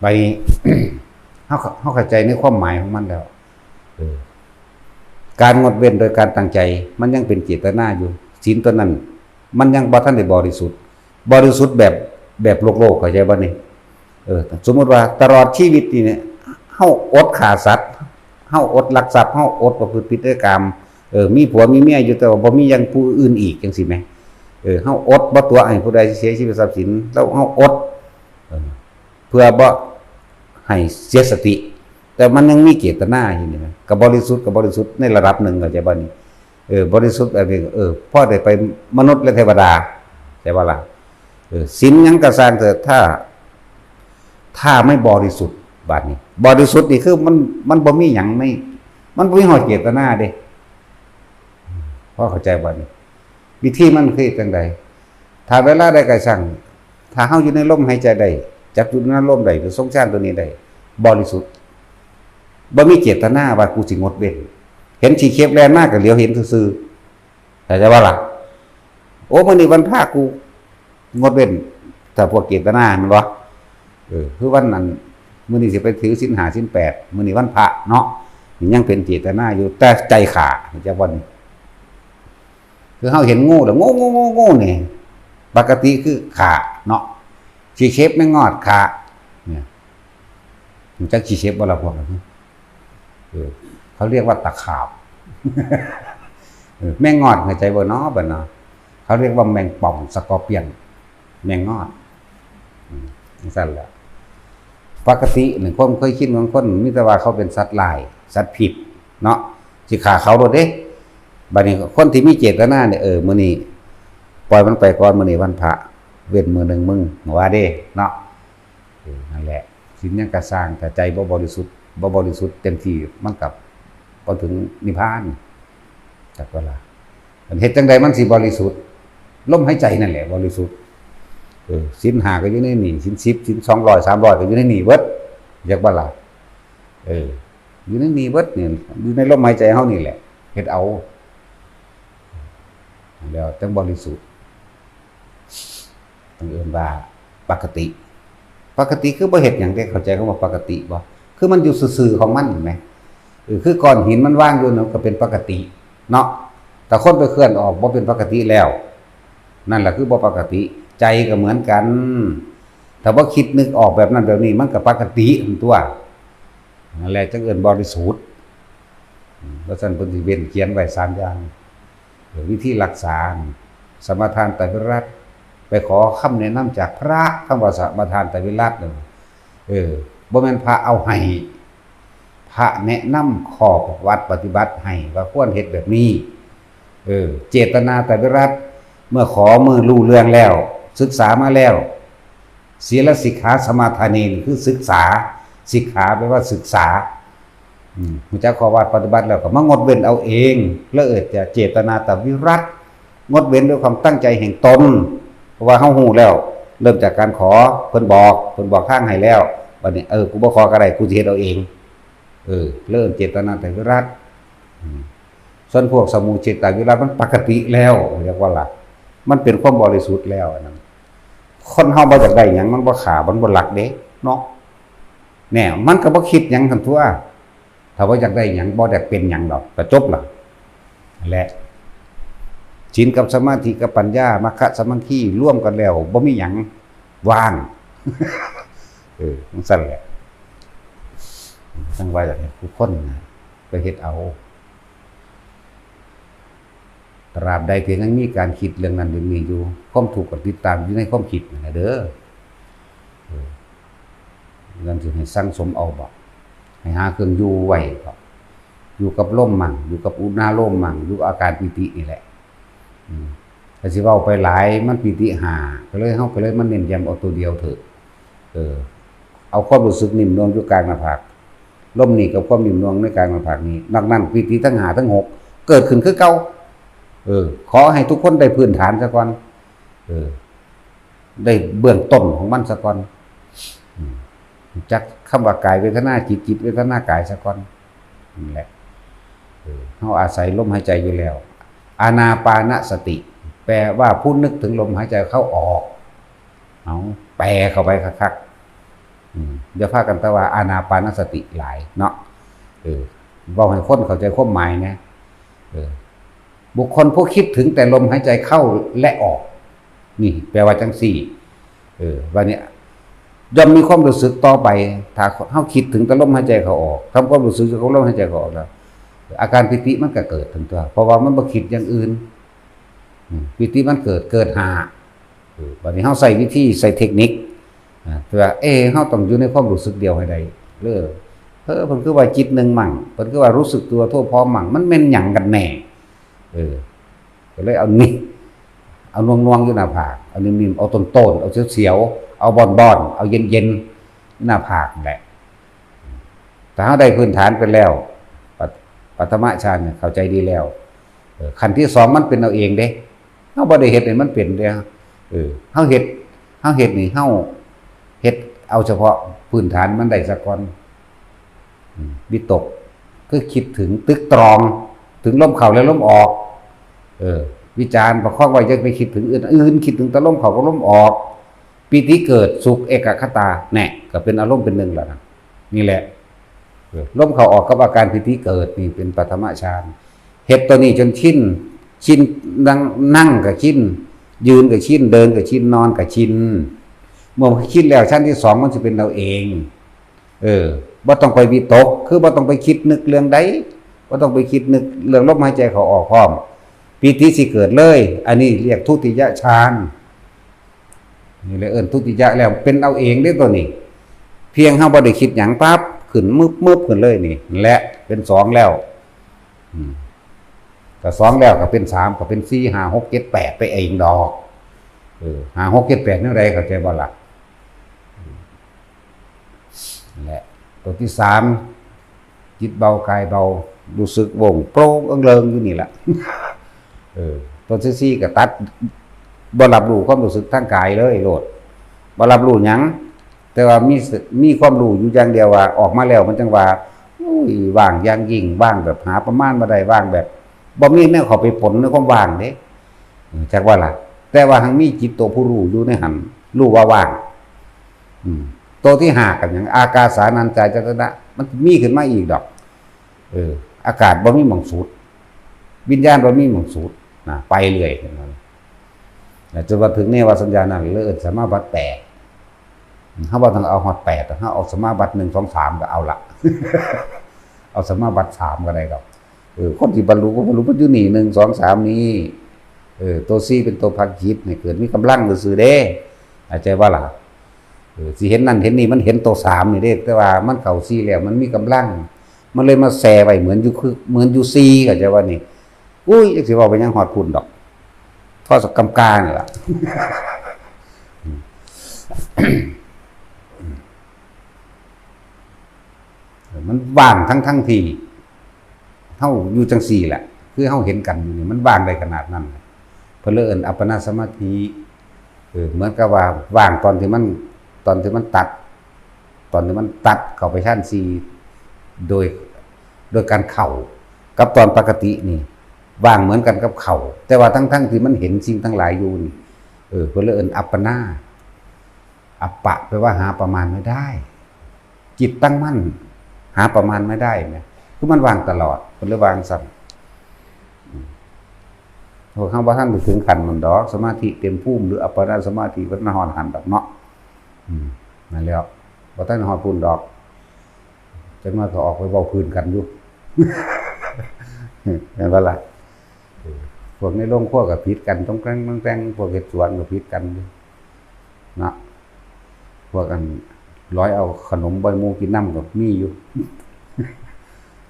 บัดนี้ เฮา เฮาเข้าใจในความหมายของมันแล้ว เออ การงดเว้นโดยการตั้งใจ มันยังเป็นเจตนาอยู่ ศีลตัวนั้น มันยังบ่ทันได้บริสุทธิ์ บริสุทธิ์แบบ แบบโลกๆ เข้าใจบ่นี่ เออ สมมุติว่าตลอดชีวิตนี่เนี่ย เฮาอดฆ่าสัตว์ เฮาอดลักทรัพย์ เฮาอดประพฤติผิดในกาม เออ มีผัวมีเมียอยู่แต่ว่าบ่มีอย่างผู้อื่นอีกจังซี่แหม เออ เฮาอดบ่ตั๋วให้ผู้ใดเสียชีวิตทรัพย์สิน แล้วเฮาอด เออ เพื่อบ่ให้เสียสติ แต่มันยังมีเจตนาอยู่นี่นะ ก็บริสุทธิ์ ก็บริสุทธิ์ในระดับหนึ่ง เข้าใจบ่นี่ เออ บริสุทธิ์แบบนี้ เออ พอได้ไปมนุษย์และเทวดา ใช่บ่ล่ะ เออ ศีลหยังก็ซ่างเถอะ ถ้า ถ้าไม่บริสุทธิ์ บาดนี้ บริสุทธิ์นี่คือมัน มันบ่มีหยังใน มันบ่มีฮอดเจตนาเด้ พอเข้าใจบ่นี่ วิธีมันคือจังใด ถ้าเวลาใดก็ช่าง ถ้าเฮาอยู่ในลมหายใจได้ จับจุดนั้นลมได้ หรือทรงฌานตัวนี้ได้ บริสุทธิ์ บ่มีเจตนาว่ากูสิงดเว้น เห็นขี้เข็บแล่นมาก็เหลียวเห็นซื่อๆ เข้าใจบ่ล่ะ โอ้ มื้อนี้วันพระกูงดเว้น ถ้าพวกเจตนา แม่นบ่ เออ คือวันนั้น มื้อนี้สิไปถือศีลห้าศีลแปด มื้อนี้วันพระเนาะ นี่ยังเป็นเจตนาอยู่ แต่ใจฆ่า จักว่านี่ คือเฮาเห็นงูแล้ว งู งู งู งู นี่ ปกติคือฆ่าเนาะ ขี้เข็บแมงงอดฆ่า เนี่ย รู้จักขี้เข็บบ่ล่ะพวกนั้น เออ เขาเรียกว่าตะขาบ เออ แมงงอดเข้าใจบ่เนาะ บัดเนาะ เขาเรียกว่าแมงป่อง สกอร์เปียน แมงงอด อืม จังซั่นแหละ ปกตินี่ความเคยชินของคน มีแต่ว่าเขาเป็นสัตว์ร้าย สัตว์ผิดเนาะ สิฆ่าเขาโลดเด้ บัดนี้คนที่มีเจตนาเนี่ย เออ มื้อนี้ปล่อยมันไปก่อน มื้อนี้วันพระ เว้นมื้อหนึ่งมึง ว่าเด้เนาะ เออ นั่นแหละ ศีลหยังก็ซ่าง ถ้าใจบ่บริสุทธิ์ บ่บริสุทธิ์เต็มที่ มันก็บ่ถึงนิพพาน จักว่าล่ะ มันเฮ็ดจั่งใดมันสิบริสุทธิ์ ลมหายใจนั่นแหละบริสุทธิ์ เออ ศีลห้าก็อยู่ในนี่ ศีลสิบ ศีลสองร้อย สามร้อย ก็อยู่ในนี่เบิด จักว่าล่ะ เออ อยู่ในนี่เบิดนี่ อยู่ในลมหายใจเฮานี่แหละ เฮ็ดเอา แล้วจั่งบริสุทธิ์ ต้องเอิ้นว่าปกติ ปกติคือบ่เฮ็ดหยังเด้ เข้าใจคำว่าปกติบ่ คือมันอยู่ซื่อๆของมัน เห็นไหม เออ คือก้อนหินมันวางอยู่นั่นก็เป็นปกติเนาะ แต่คนไปเคลื่อนออกบ่เป็นปกติแล้ว นั่นแหละคือบ่ปกติ ใจก็เหมือนกัน ถ้าบ่คิดนึกออกแบบนั้นแบบนี้ มันก็ปกติหั่นตั๊ว นั่นแหละจั่งเอิ้นบริสุทธิ์ อืม ว่าซั่นเพิ่นสิเว้นเขียนไว้สามอย่าง เออ วิธีรักษา สมาทานไตรวิรัต ไปขอคำแนะนำจากพระ คำว่าสมาทานไตรวิรัตนั่น เออ บ่แม่นพระเอาให้ พระแนะนำข้อวัดปฏิบัติให้ว่าควรเฮ็ดแบบนี้ เออ เจตนาไตรวิรัต เมื่อขอ เมื่อรู้เรื่องแล้ว ศึกษามาแล้ว ศีลสิกขาสมาทานี นี่คือศึกษา สิกขาแปลว่าศึกษา อืม รู้จักข้อวัดปฏิบัติแล้วก็มางดเว้นเอาเอง แล้วเอิ้นจะเจตนาไตรวิรัต งดเว้นด้วยความตั้งใจแห่งตน เพราะว่าเฮารู้แล้ว เริ่มจากการขอ เพิ่นบอก เพิ่นบอกทางให้แล้ว บัดนี้ เออ กูบ่ขอก็ได้ กูสิเฮ็ดเอาเอง เออ เริ่มเจตนาไตรวิรัต อืม ส่วนพวกสมุจเฉทวิรัตมันปกติแล้ว เรียกว่าละ มันเป็นความบริสุทธิ์แล้วอันนั้น คนเฮาบ่อยากได้หยัง มันบ่ฆ่า มันบ่ลักเด้เนาะ เนี่ย มันก็บ่คิดหยังหั่นตั๊ว ถ้าบ่อยากได้หยัง บ่อยากเป็นหยังดอก ก็จบละ และ ศีลกับสมาธิกับปัญญา มัคคะสัมมังคี รวมกันแล้ว บ่มีหยังว่าง เออ จั่งซั้นแหละ จั่งว่าอยากให้ทุกคนนะ ไปเฮ็ดเอา ตราบใดที่ยังมีการคิดเรื่องนั้นเรื่องนี้อยู่ ความทุกข์ก็ติดตามอยู่ในความคิดนั่นแหละเด้อ เออ นั่นสิให้สั่งสมเอาบ่ ให้หาเครื่องอยู่ไว้บ่ อยู่กับลมมั่ง อยู่กับอุณาโลมมั่ง อยู่อาการปีตินี่แหละ อืม ถ้าสิเว้าไปหลาย มันปีติห้า ก็เลย เฮาก็เลยมาเน้นย้ำเอาตัวเดียวเถอะ เออ เอาความรู้สึกนิ่มนวลอยู่กลางหน้าผาก ลมนี่กับความนิ่มนวลในกลางหน้าผากนี่ นอกนั้นปีติทั้งห้าทั้งหก เกิดขึ้นคือเก่า เออ ขอให้ทุกคนได้พื้นฐานซะก่อน เออ ได้เบื้องต้นของมันซะก่อน อืม รู้จักคำว่ากายเวทนาจิต จิตเวทนากายซะก่อน นั่นแหละ เออ เฮาอาศัยลมหายใจอยู่แล้ว อานาปานสติ แปลว่าผู้นึกถึงลมหายใจเข้าออก เอา แปลเข้าไปคักๆ อืม อย่าพากันแต่ว่าอานาปานสติหลายเนาะ เออ เว้าให้คนเข้าใจความหมายนะ เออ บุคคลผู้คิดถึงแต่ลมหายใจเข้าและออก นี่แปลว่าจั่งซี้ เออ บัดนี้ ย่อมมีความรู้สึกต่อไป ถ้าเฮาคิดถึงแต่ลมหายใจเข้าออก ทำความรู้สึกกับลมหายใจเข้าออกแล้ว อาการปีติมันก็เกิดขึ้นตั๊ว เพราะว่ามันบ่คิดอย่างอื่น อืม ปีติมันเกิด เกิดห้า เออ บัดนี้เฮาใช้วิธี ใช้เทคนิค อ่า เพื่อ เอ๊ะ เฮาต้องอยู่ในความรู้สึกเดียวให้ได้ เออ เออ เพิ่นคือว่าจิตหนึ่งมั่ง เพิ่นคือว่ารู้สึกตัวทั่วพร้อมมั่ง มันแม่นหยังกันแน่ เออ ก็เลยเอานี่ เอาน่วงๆอยู่หน้าผาก เอานิ่มๆ เอาต้นๆ เอาเสียวๆ เอาบ่อนๆ เอาเย็นๆ หน้าผากนั่นแหละ ถ้าเฮาได้พื้นฐานไปแล้ว ปัท- ปฐมฌานเนี่ยเข้าใจดีแล้ว เออ ขั้นที่สองมันเป็นเอาเองเด้ เฮาบ่ได้เฮ็ดให้มันเป็นเด้ เออ เฮาเฮ็ด เฮาเฮ็ดนี่ เฮาเฮ็ดเอาเฉพาะพื้นฐานมันได้ซะก่อน อืม วิตก คือคิดถึงตึกตรอง ถึงลมเข้าและลมออก เออ วิจารประคองไว้ อย่าไปคิดถึงอื่น อื่น คิดถึงแต่ลมเข้ากับลมออก ปีติเกิด สุข เอกคตา แน่ ก็เป็นอารมณ์เป็นหนึ่งแล้วนะ นี่แหละ เออ ลมเข้าออกกับอาการปีติเกิด นี่เป็นปฐมฌาน เฮ็ดตัวนี้จนชิน ชิน นั่ง นั่งก็ชิน ยืนก็ชิน เดินก็ชิน นอนก็ชิน เมื่อชินแล้ว ชั้นที่สองมันสิเป็นเอาเอง เออ บ่ต้องไปวิตก คือบ่ต้องไปคิดนึกเรื่องใด บ่ต้องไปคิดนึกเรื่องลมหายใจเข้าออกพร้อม ปีติสิเกิดเลย อันนี้เรียกทุติยฌาน นี่แหละเอิ้นทุติยะแล้ว เป็นเอาเองเด้ตัวนี้ เพียงเฮาบ่ได้คิดหยังปั๊บ ขึ้นมึบๆขึ้นเลยนี่ และเป็นสองแล้ว อืม ก็สองแล้วก็เป็นสาม ก็เป็นสี่ ห้า หก เจ็ด แปด ไปเองดอก เออ ห้า หก เจ็ด แปด แนวใด เข้าใจบ่ล่ะ และตัวที่สาม จิตเบากายเบา รู้สึกโปร่งโปร่งเอิงเริงอยู่นี่แหละ เออ ตัวที่สี่ก็ตัด บ่รับรู้ความรู้สึกทางกายเลยโลด บ่รับรู้หยัง แต่ว่ามีส- มีความรู้อยู่อย่างเดียวว่า ออกมาแล้วมันจั่งว่า อุ้ย ว่างอย่างยิ่ง ว่างแบบหาประมาณบ่ได้ ว่างแบบบ่มีแนวเข้าไปปนในความว่างเด้ เออ จักว่าล่ะ แต่ว่าหังมีจิตตัวผู้รู้อยู่ในหั้น รู้ว่าว่าง อืม ตัวที่ห้ากันหยัง อากาสานัญจายตนะ มันมีขึ้นมาอีกดอก เออ อากาศบ่มีหม่องสุด วิญญาณบ่มีหม่องสุดนะ ไปเรื่อย แต่จนว่าถึงเนวสัญญานั้น เลยเอิ้นสมาบัติแปด เฮาบ่ต้องเอาฮอดแปด เฮาเอาสมาบัติหนึ่ง สอง สาม ก็เอาละ เอาสมาบัติสามก็ได้ดอก เออ คนที่บรรลุก็บรรลุมันอยู่นี่ หนึ่ง สอง สาม นี่ เออ ตัวสี่เป็นตัวพาคิดให้เกิดมีกำลังซื่อๆเด้ เข้าใจบ่ล่ะ เออ สิเห็นนั่นเห็นนี่ มันเห็นตัวสามนี่เด้ แต่ว่ามันเข้าสี่แล้ว มันมีกำลัง มันเลยมาแซ่ไว้เหมือนอยู่คือ เหมือนอยู่สี่ เข้าใจบ่นี่ อุ้ย จักสิเว้าไปหยังฮอดพุ้นดอก พอสักกำกานี่ล่ะ มันว่างทั้งๆที่เฮาอยู่จั่งซี้แหละ คือเฮาเห็นกันอยู่นี่ มันว่างได้ขนาดนั้น เพิ่นเลยเอิ้นอัปปนาสมาธิ เออ เหมือนกับว่าว่างตอนที่มัน ตอนที่มันตัด ตอนที่มันตัดเข้าไปฌานสี่ โดย โดยการเข้า กับตอนปกตินี่ ว่างเหมือนกันกับเข้า แต่ว่าทั้งๆที่มันเห็นสิ่งทั้งหลายอยู่นี่ เออ เพิ่นเลยเอิ้นอัปปนา อัปปะแปลว่าหาประมาณไม่ได้ จิตตั้งมั่น หาประมาณไม่ได้นะ คือมันว่างตลอด เพิ่นเลยว่าจั่งซั้น อืม พวกเฮาบ่ทันไปถึงขั้นนั้นดอก สมาธิเต็มภูมิ หรืออัปปนาสมาธิ บ่ทันฮอดหั่นดอกเนาะ อืม นั่นแหล้ว บ่ทันฮอดพุ้นดอก จักหน่อยก็ออกไปเว้าพื้นกันอยู่ แม่นบ่ล่ะ เออ พวกในโรงครัวก็ผิดกัน ต้องแกล้งต้องแกล้ง พวกเฮ็ดสวนก็ผิดกันอยู่ เนาะ พวกอันร้อยเอาขนมบ่ให้หมู่กินนำก็มีอยู่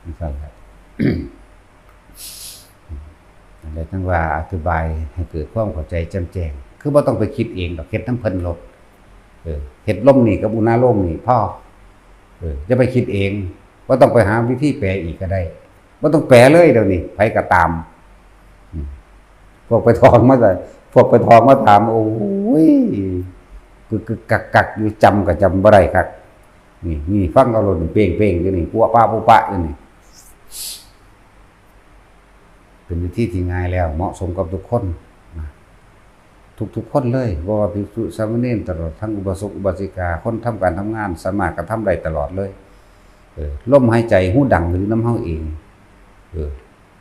จั่งซั้นแหละ นั่นแหละ จั่งว่าอธิบายให้เกิดความเข้าใจแจ่มแจ้ง คือบ่ต้องไปคิดเองดอก เฮ็ดนำเพิ่นโลด เออ เฮ็ดลมนี่กับอุณาโลมนี่พอ เออ อย่าไปคิดเอง บ่ต้องไปหาวิธีแปลอีกก็ได้ บ่ต้องแปลเลยเดี๋ยวนี้ ไผก็ตาม อืม พวกไปทองมาใส่ พวกไปทองมาถาม โอ้ย กึกกึกกักกักอยู่ จำก็จำบ่ได้คัก นี่ นี่ ฟังเอาโลด เป้งๆอยู่นี่ ปั๊วปะปุ๊ปะอยู่นี่ เป็นวิธีที่ง่ายแล้ว เหมาะสมกับทุกคนนะ ทุกๆคนเลย บ่ว่าภิกษุสามเณร ตลอดทั้งอุบาสกอุบาสิกา คนทำการทำงาน สามารถกระทำได้ตลอดเลย เออ ลมหายใจ ฮูดังอยู่นำเฮาเอง เออ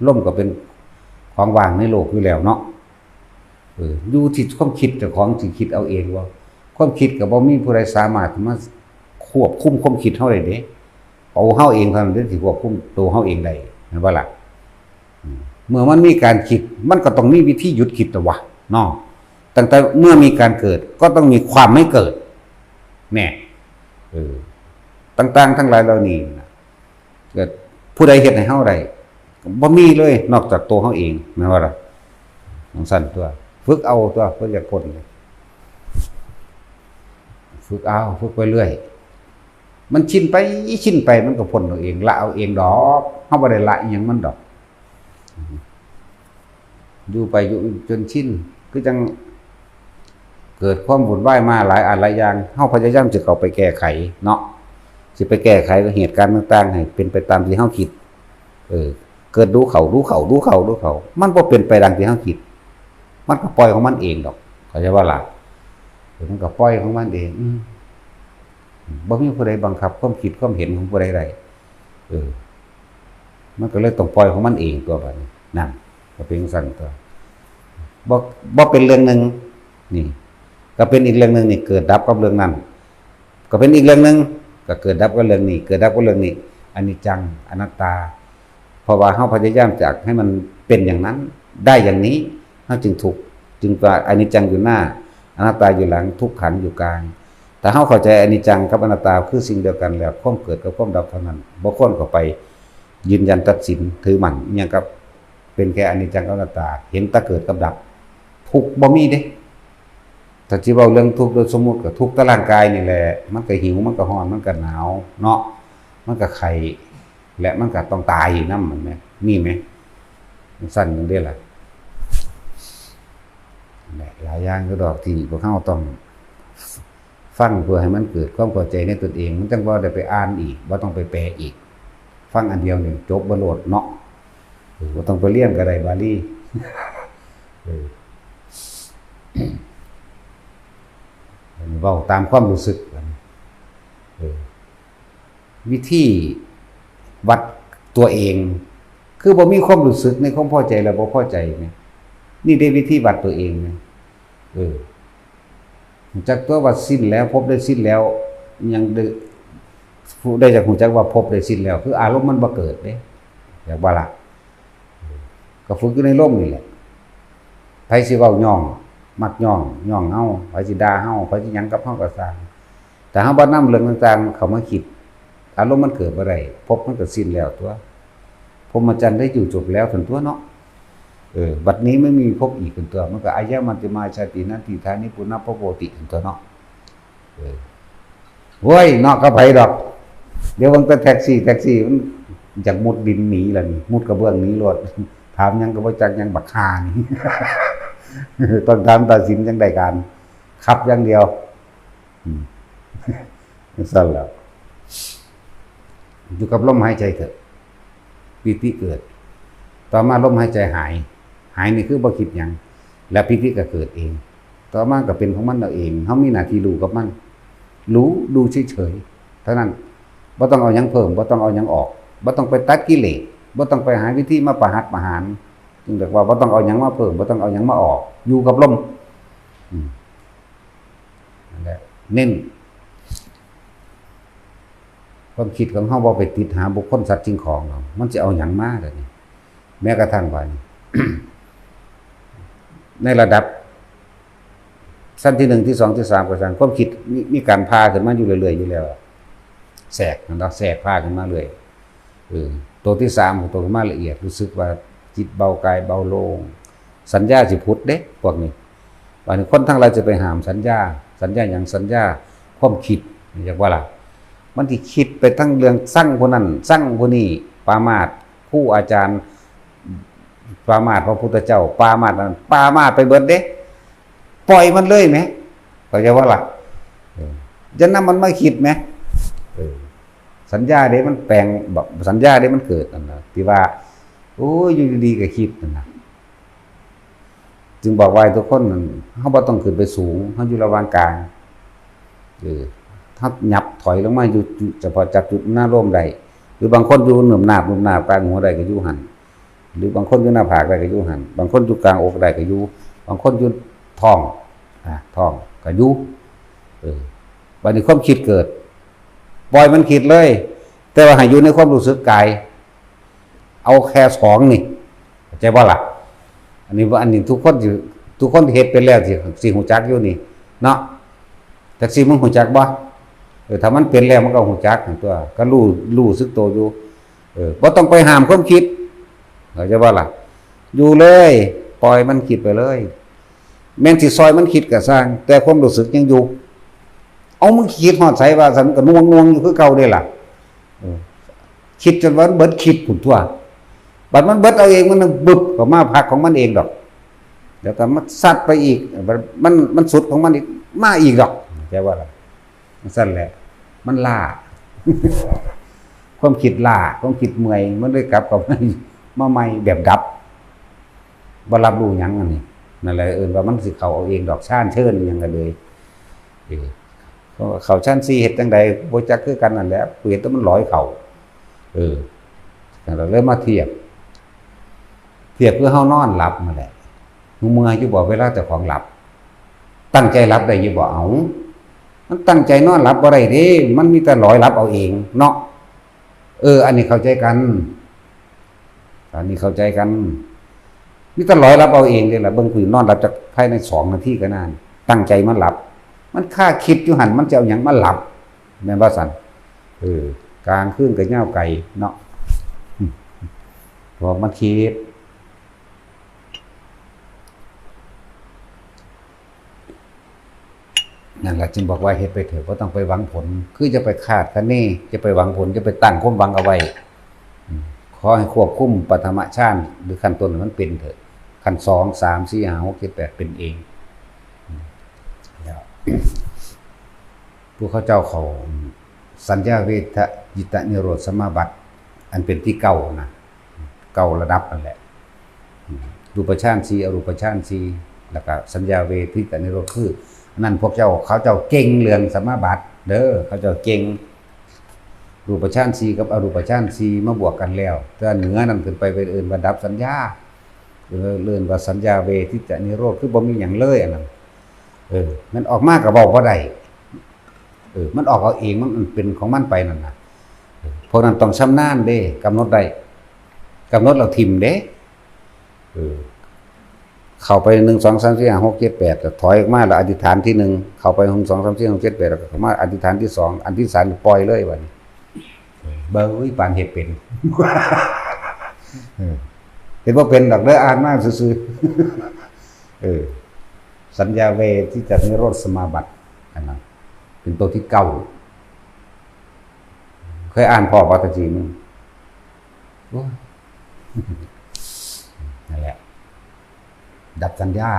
ลมก็เป็นของว่างในโลกอยู่แล้วเนาะ เออ อยู่ที่ความคิดเจ้าของสิคิดเอาเองบ่ ความคิดก็บ่มีผู้ใดสามารถมาควบคุมความคิดเฮาได้เด้ เอาเฮาเองเท่านั้นเด้ที่ควบคุมตัวเฮาเองได้ แม่นบ่ล่ะ อืม เมื่อมันมีการคิด มันก็ต้องมีวิธีหยุดคิดตัววะ เนาะ ตั้งแต่เมื่อมีการเกิด ก็ต้องมีความไม่เกิด แน่ เออ ต่างๆทั้งหลายเหล่านี้นะ ก็ผู้ใดเฮ็ดให้เฮาได้ บ่มีเลย นอกจากตัวเฮาเอง แม่นบ่ล่ะ จั่งซั้นตัว ฝึกเอาตัว เพิ่นอยากพ้น ฝึกเอา ฝึกไปเรื่อย มันชินไป ชินไป มันก็พ้นเอาเอง ละเอาเองดอก เฮาบ่ได้ละอิหยังมันดอก อยู่ไปอยู่จนชิน คือจั่งเกิดความวุ่นวายมาหลายอันหลายอย่าง เฮาพยายามสิเข้าไปแก้ไขเนาะ สิไปแก้ไขเหตุการณ์ต่างๆ ให้เป็นไปตามที่เฮาคิด เออ เกิดดูเขา ดูเขา ดูเขา ดูเขา มันบ่เป็นไปดังที่เฮาคิด มันก็ปล่อยของมันเองดอก เข้าใจบ่ล่ะ เออ มันก็ปล่อยของมันเอง อืม บ่มีผู้ใดบังคับความคิดความเห็นของผู้ใดได้ เออ มันก็เลยต้องปล่อยของมันเองตัวบัดนี้ นั่น ก็เป็นจั่งซั้นตัว บ่ บ่เป็นเรื่องหนึ่ง นี่ ก็เป็นอีกเรื่องหนึ่ง นี่ เกิดดับกับเรื่องนั้น ก็เป็นอีกเรื่องหนึ่ง ก็เกิดดับกับเรื่องนี้ เกิดดับกับเรื่องนี้ อนิจจัง อนัตตา เพราะว่าเฮาพยายามอยากให้มันเป็นอย่างนั้น ได้อย่างนี้ เฮาจึงทุกข์ จึงว่าอนิจจังอยู่หน้า อนัตตาอยู่หลัง ทุกขังอยู่กลาง ถ้าเฮาเข้าใจอนิจจังกับอนัตตาคือสิ่งเดียวกันแล้ว ความเกิดกับความดับเท่านั้น บ่ควรเข้าไปยืนยันตัดสินถือมั่นอิหยังกับ เป็นแค่อนิจจังกับอนัตตา เห็นแต่เกิดกับดับ ทุกข์บ่มีเด้ ถ้าสิเว้าเรื่องทุกข์โดยสมมุติก็ทุกข์แต่ร่างกายนี่แหละ มันก็หิว มันก็ร้อน มันก็หนาวเนาะ มันก็ไข้ และมันก็ต้องตายอยู่นำ แม่นบ่ มีไหม มันซั่นจั่งเด้ล่ะ หลายอย่างอยู่ดอกที่พวกเฮาต้องฟังเพื่อให้มันเกิดความเข้าใจในตนเอง มันจั่งบ่ได้ไปอ่านอีก บ่ต้องไปแปลอีก ฟังอันเดียวนี่จบบ่โลดเนาะ เออ บ่ต้องไปเรียนก็ได้บาลี เออ เว้าตามความรู้สึก เออ วิธีวัดตัวเอง คือบ่มีความรู้สึกในความพอใจและบ่พอใจเนี่ย นี่ได้วิธีวัดตัวเองเนี่ย เออ รู้จักตัวว่าสิ้นแล้ว ภพได้สิ้นแล้ว ยังได้ ผู้ได้จักรู้จักว่าภพได้สิ้นแล้ว คืออารมณ์มันบ่เกิดเด้ อยากว่าล่ะ ก็ฝึกอยู่ในลมนี่แหละ ไผสิเว้าย่อง มักย่อง ย่องเฮา ไผสิด่าเฮา ไผสิหยังกับเฮาก็ซ่าง แต่เฮาบ่นำเรื่องต่างๆเข้ามาคิด อารมณ์มันเกิดบ่ได้ ภพมันก็สิ้นแล้วตัว พรหมจรรย์ได้อยู่จบแล้วซั่นตัวเนาะ เออ บัดนี้ไม่มีภพอีกซั่นตัว มันก็ อายะมัจจิมาชาติ นัตถิทานิ ปุณพพโวติ ซั่นตัวเนาะ เออ โว้ย เนาะกับไผดอก เดี๋ยวเบิ่งแต่แท็กซี่ แท็กซี่มันอยากมุดดินหนีล่ะนี่ มุดกระเบื้องหนีโลด ถามหยังก็บ่จักหยัง บักห่านี่ ต้องถามตาสินจั่งได้การ ขับอย่างเดียว อืม ซั่นแหล้ว อยู่กับลมหายใจเถอะ ปีติเกิด ต่อมาลมหายใจหาย หายนี่คือบ่คิดหยัง และปีติก็เกิดเอง ต่อมาก็เป็นของมันเอาเอง เฮามีหน้าที่รู้กับมัน รู้ ดูเฉยๆ เท่านั้น บ่ต้องเอาหยังเพิ่ม บ่ต้องเอาหยังออก บ่ต้องไปตัดกิเลส บ่ต้องไปหาวิธีมาประหัตประหาร จึงเรียกว่าบ่ต้องเอาหยังมาเพิ่ม บ่ต้องเอาหยังมาออก อยู่กับลม อืม นั่นแหละ เน้น ความคิดของเฮาบ่ไปติดหาบุคคลสัตว์สิ่งของหรอก มันสิเอาหยังมาเดี๋ยวนี้ แม้กระทั่งว่านี่ ในระดับ ชั้นที่หนึ่ง ที่สอง ที่สาม ก็ช่าง ความคิดมี มีการพาขึ้นมาอยู่เรื่อยๆอยู่แล้ว แทรกนั่นเนาะ แทรกพาขึ้นมาเรื่อย เออ ตัวที่สาม ตัวมาละเอียด รู้สึกว่าจิตเบากายเบาโล่ง สัญญาสิผุดเด้ พวกนี้ บาดนี้คนทั้งหลายจะไปห้ามสัญญา สัญญาหยัง สัญญาความคิด อยากว่าล่ะ มันสิคิดไปทั้งเรื่องซังผู้นั้น ซังผู้นี้ ปรามาสครูอาจารย์ ปรามาสพระพุทธเจ้า ปรามาสนั้น ปรามาสไปเบิดเด้ ปล่อยมันเลยแหม เข้าใจว่าล่ะ เออ อย่านำมันมาคิดแหม เออ สัญญาเด้มันแปลง บอก สัญญาเด้มันเกิดนั่นนะ ที่ว่า โอ้ย อยู่ดีๆก็คิดนั่นนะ จึงบอกว่าให้ทุกคนนั่น เฮาบ่ต้องขึ้นไปสูง เฮาอยู่ระหว่างกลาง เออ ถ้าหยับถอยลงมาอยู่จุด เฉพาะจับจุดหน้าร่มได้ หรือบางคนอยู่หนึ่มนาบ หนึ่มนาบกลางหัวได้ก็อยู่หั่น หรือบางคนอยู่หน้าผากได้ก็อยู่หั่น บางคนอยู่กลางอกได้ก็อยู่ บางคนอยู่ท้อง อ่ะ ท้องก็อยู่ เออ บัดนี้ความคิดเกิด ปล่อยมันคิดเลย แต่ว่าให้อยู่ในความรู้สึกกาย เอาแค่สองนี่ เข้าใจบ่ล่ะ อันนี้ อันนี้ทุกคนสิ ทุกคนที่เฮ็ดเป็นแล้วสิ สิฮู้จักอยู่นี่ เนาะ จักสิมึงฮู้จักบ่ เออ ถ้ามันเป็นแล้วมันก็ฮู้จักหั่นตัว ก็รู้ รู้สึกตัวอยู่ เออ บ่ต้องไปห้ามความคิด เข้าใจบ่ล่ะ อยู่เลย ปล่อยมันคิดไปเลย แม่นสิซอยมันคิดก็ซ่าง แต่ความรู้สึกยังอยู่ เอามึงคิดฮอดไสว่าซั่น มันก็หน่วงๆอยู่คือเก่าเด้ล่ะ เออ คิดจนว่ามันเบิดคิดพุ้นตัว บัดมันเบิดเอาเอง มันบึบเข้ามาพักของมันเองดอก เดี๋ยวก็มันซัดไปอีก มัน มันสุดของมันอีก มาอีกดอก เข้าใจบ่ล่ะ จั่งซั้นแหละ มันล้า ความคิดล้า ความคิดเมื่อย มันเลยกลับเข้ามา มาใหม่แบบดับ บ่รับรู้หยังอันนี้ นั่นแหละเอิ้นว่ามันสิเข้าเอาเองดอก ฌานเชิญอิหยังก็เลย เออ เขาว่าเข้าฌานสี่เฮ็ดจั่งใด บ่จักคือกันนั่นแหละ กูเห็นแต่มันลอยเข้า เออ จั่งใดเลยมาเทียบ เทียบคือเฮานอนหลับนั่นแหละ มึงเมื่อยอยู่บ่เวลาเจ้าของหลับ ตั้งใจหลับได้อยู่บ่ เอา มันตั้งใจนอนหลับบ่ได้เด้ มันมีแต่ลอยหลับเอาเองเนาะ เออ อันนี้เข้าใจกัน อันนี้เข้าใจกัน มีแต่ลอยหลับเอาเองเด้ล่ะ เบิ่งผู้นอนหลับจักภายในสองนาทีก็นาน ตั้งใจมันหลับ มันคาคิดอยู่หั่น มันจะเอาหยังมาหลับ แม่นบ่ซั่น เออ กลางคืนก็ยาวไกลเนาะ เพราะมันคิด นั่นแหละจึงบอกว่าเฮ็ดไปเถอะ บ่ต้องไปหวังผล คือจะไปคาดคะเน จะไปหวังผล จะไปตั้งความหวังเอาไว้ อืม ขอให้ควบคุมปฐมฌานหรือขั้นต้นให้มันเป็นเถอะ ขั้นสอง สาม สี่ ห้า หก เจ็ด แปด เป็นเอง อืม แล้ว ผู้เขาเจ้าเขา สัญญาเวทยิตนิโรธสมาบัติ อันเป็นที่เก้านะ เก้าระดับนั่นแหละ อืม รูปฌานสี่ อรูปฌานสี่ แล้วก็สัญญาเวทิตานิโรธ คืออันนั้นพวกเจ้า เขาเจ้าเก่งเรื่องสมาบัติเด้อ เขาเจ้าเก่ง รูปฌานสี่กับอรูปฌานสี่มาบวกกันแล้ว แต่เหนือนั้นขึ้นไปเป็นเอิ้นว่าดับสัญญา เออ เอิ้นว่าสัญญาเวทิตานิโรธ คือบ่มีหยังเลยอันนั้น เออ มันออกมาก็เว้าบ่ได้ เออ มันออกเอาเอง มันเป็นของมันไปนั่นน่ะ เออ พวกนั้นต้องชำนาญเด้ กำหนดได้ กำหนดแล้วถิ่มเด้ เออ เข้าไปหนึ่ง สอง สาม สี่ ห้า หก เจ็ด แปด ก็ถอยออกมาแล้วอธิษฐานที่หนึ่ง เข้าไปหนึ่ง สอง สาม สี่ ห้า หก เจ็ด แปด แล้วก็มาอธิษฐานที่สอง อันที่สามปล่อยเลยบัดนี้ เออ เบิ่ง อุ้ย ปานเฮ็ดเป็น เออ เฮ็ดบ่เป็นดอกเด้อ อ่านมาซื่อๆ เออ สัญญาเวทิตานิโรธสมาบัติ อันนั้น เป็นตัวที่เก้า เคยอ่านพอบ่ ตะกี้มึง โอ้ย นั่นแหละ ดับสัญญา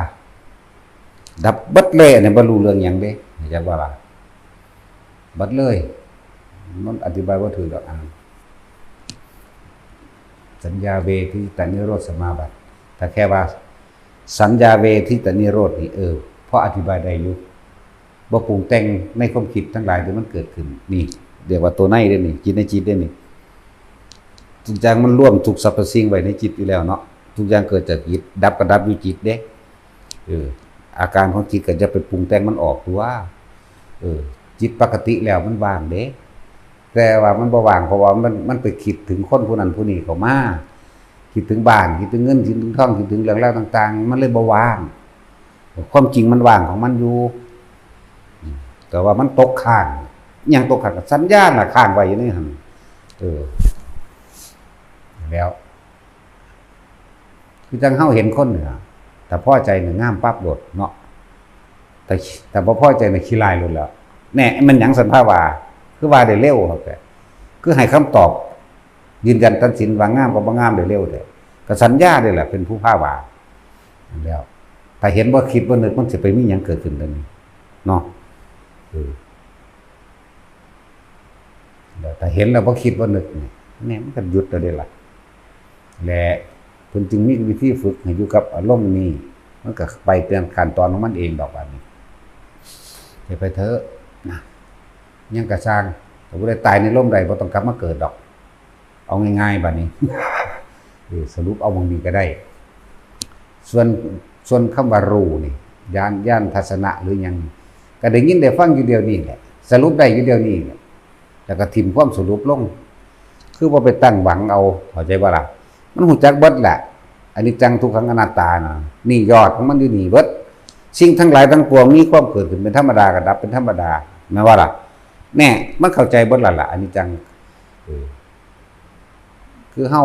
ดับเบิดเลย อันนี้บ่รู้เรื่องหยังเด้ จักว่าล่ะ เบิดเลย มันอธิบายบ่ถูกดอก อ่าน สัญญาเวทิตานิโรธสมาบัติ ถ้าแค่ว่า สัญญาเวทิตานิโรธนี่ เออ พออธิบายได้อยู่ บ่ปรุงแต่งในความคิดทั้งหลายที่มันเกิดขึ้น นี่ เรียกว่าตัวในเด้นี่ จิตในจิตเด้นี่ ทุกอย่างมันรวมทุกสรรพสิ่งไว้ในจิตอยู่แล้วเนาะ ทุกอย่างเกิดจากจิต ดับก็ดับอยู่จิตเด้ เออ อาการของจิตก็จะไปปรุงแต่งมันออกตัว เออ จิตปกติแล้วมันว่างเด้ แต่ว่ามันบ่ว่าง เพราะว่ามัน มันไปคิดถึงคนผู้นั้นผู้นี้เข้ามา คิดถึงบ้าน คิดถึงเงิน คิดถึงทอง คิดถึงเรื่องราวต่างๆ มันเลยบ่ว่าง ความจริงมันว่างของมันอยู่ แต่ว่ามันตกค้าง อิหยังตกค้าง ก็สัญญาน่ะค้างไว้อยู่ในหั่น เออ แล้ว คือจั่งเฮาเห็นคนนี่ล่ะ ถ้าพอใจนี่งามปั๊บโลดเนาะ แต่ แต่บ่พอใจนี่ขี้ร้ายโลดแหล้ว แน่ มันหยังซั่นพาว่า คือว่าได้เร็วครับ แต่ คือให้คำตอบ ยืนยันตัดสินว่างามกับบ่งามได้เร็วแท้ ก็สัญญาเด้แหละ เป็นผู้พาว่า แล้ว ถ้าเห็นบ่คิดบ่นึก มันสิไปมีหยังเกิดขึ้นเดี๋ยวนี้ เนาะ เออ แล้วถ้าเห็นแล้วบ่คิดบ่นึกนี่ เนี่ยมันก็หยุดแล้วเด้ล่ะ และเพิ่นจึงมีวิธีฝึกให้อยู่กับอารมณ์นี้ มันก็ไปตามขั้นตอนของมันเองดอก บัดนี้ เฮ็ดไปเถอะนะ หยังก็ซ่าง ถ้าผู้ใดตายในลมใดบ่ต้องกลับมาเกิดดอก เอาง่ายๆ บัดนี้ เออ สรุปเอาหม่องนี้ก็ได้ ส่วน ส่วนคำว่ารู้นี่ ญาณ ญาณทัศนะหรือหยัง ก็ได้ยินได้ฟังอยู่เดี๋ยวนี้แหละ สรุปได้อยู่เดี๋ยวนี้แหละ แล้วก็ถิ่มความสรุปลง คือบ่ไปตั้งหวังเอา เข้าใจบ่ล่ะ มันฮู้จักเบิดแหละ อนิจจังทุกขังอนัตตานะ นี่ยอดของมันอยู่นี่เบิด สิ่งทั้งหลายทั้งปวงมีความเกิดขึ้นเป็นธรรมดา ก็ดับเป็นธรรมดา แม่นบ่ล่ะ แน่ มันเข้าใจเบิดแล้วล่ะ อนิจจัง เออ คือเฮา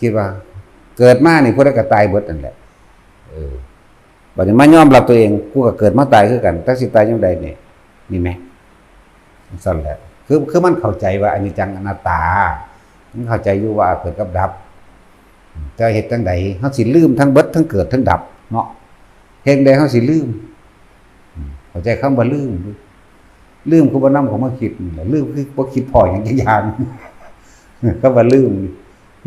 คิดว่า เกิดมานี่ผู้ใดก็ตายเบิดนั่นแหละ เออ บัดนี้มายอมรับตัวเอง กูก็เกิดมาตายคือกัน จักสิตายจั่งใดนี่ นี่แหม ซั่นแหละ คือ คือมันเข้าใจว่าอนิจจังอนัตตา มันเข้าใจอยู่ว่าเกิดกับดับ แต่เฮ็ดจั่งใด เฮาสิลืมทั้งเบิดทั้งเกิดทั้งดับเนาะ เฮ็ดจั่งใดเฮาสิลืม อืม เข้าใจคำว่าลืม ลืมคือบ่นำเข้ามาคิดนี่แหละ ลืมคือบ่คิดพ้อหยังจักอย่าง คำว่าลืม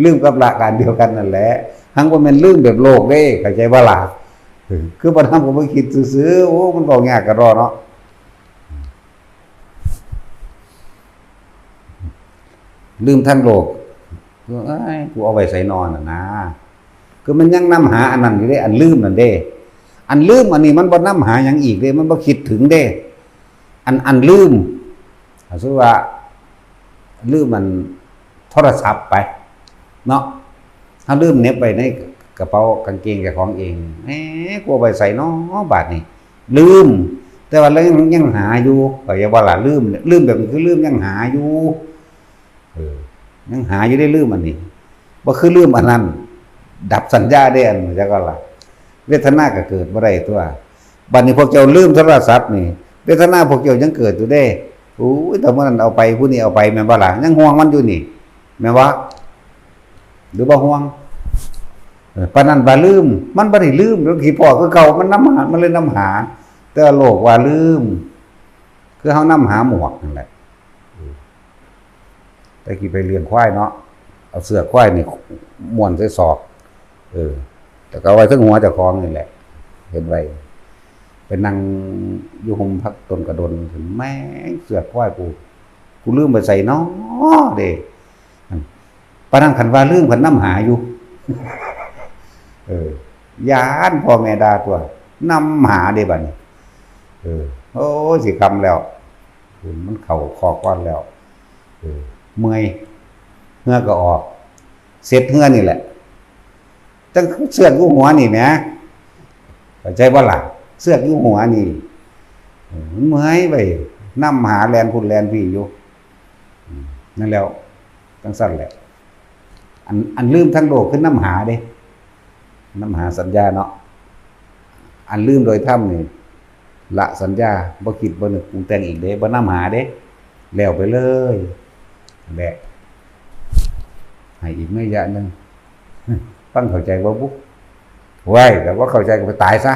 ลืมกับละก็อันเดียวกันนั่นแหละ หังบ่แม่นลืมแบบโลกเด้ เข้าใจบ่ล่ะ เออ คือบ่นำเข้ามาคิดซื่อๆ โอ้ มันเว้ายากกะดอเนาะ ลืมทางโลก เอ้ย กูเอาไว้ไสนอน่ะนะ คือมันยังนำหาอันนั้นอยู่เด้ อันลืมนั่นเด้ อันลืมอันนี้มันบ่นำหาหยังอีกเด้ มันบ่คิดถึงเด้ อัน อันลืม สมมุติว่า ลืมมันโทรศัพท์ไป เนาะ เฮาลืมเหน็บไว้ในกระเป๋ากางเกงเจ้าของเอง แหม กูเอาไว้ไสนอ บาดนี้ ลืม แต่ว่าเรายัง ยังหาอยู่ เข้าใจบ่ล่ะ ลืม ลืมแบบนี้คือลืมยังหาอยู่ เออ ยังหาอยู่ได้ลืมอันนี้ บ่คือลืมอันนั้น ดับสัญญาได้อัน จักว่าล่ะ เวทนาก็เกิดบ่ได้ตัว บัดนี้พวกเจ้าลืมโทรศัพท์นี่ เวทนาพวกเจ้ายังเกิดอยู่เด้ โอ้ย แต่มื้อนั้นเอาไป ผู้นี้เอาไป แม่นบ่ล่ะ ยังห่วงมันอยู่นี่ แม่นบ่ หรือบ่ห่วง เออ ปานนั้นว่าลืม มันบ่ได้ลืม มันคิดพ้อคือเก่า มันนำหา มันเลยนำหา แต่โลกว่าลืม คือเฮานำหาหมวกนั่นแหละ เออ แต่กี้ไปเลี้ยงควายเนาะ เอาเสื้อควายนี่ม้วนใส่ศอก เออ แต่ก็เอาไว้เทิงหัวเจ้าของนี่แหละ เห็นไว้ ไปนั่งอยู่ห่มผักต้นกระโดน แม่งเสื้อควายกู กูลืมไปใส่น้อเด้ ปานนั้นคันว่าลืมคันนำหาอยู่ เออ ย้านพ่อแม่ด่าตัวนำหาเด้บัดนี้ เออ โอ้ย สิค่ำแล้ว มันเข้าคอกก่อนแล้ว เออ เมื่อย เหงื่อก็ออก เสร็จเหงื่อนี่แหละ จั่งเสือกอยู่หัวนี่แหม เข้าใจบ่ล่ะ เสือกอยู่หัวนี่ เออ มันเมื่อยไป นำหาแล่นพุ้นแล่นพี้อยู่ อืม นั่นแล้ว จั่งซั่นแหละ อัน อันลืมทางโลกคือนำหาเด้ นำหาสัญญาเนาะ อันลืมโดยธรรมนี่ ละสัญญา บ่คิดบ่นึกปรุงแต่งอีกเด้ บ่นำหาเด้ แล้วไปเลย แหละ ให้อีกนัยยะหนึ่ง ฟังเข้าใจบ่บุ ไว้ แต่ว่าเข้าใจก็ไปตายซะ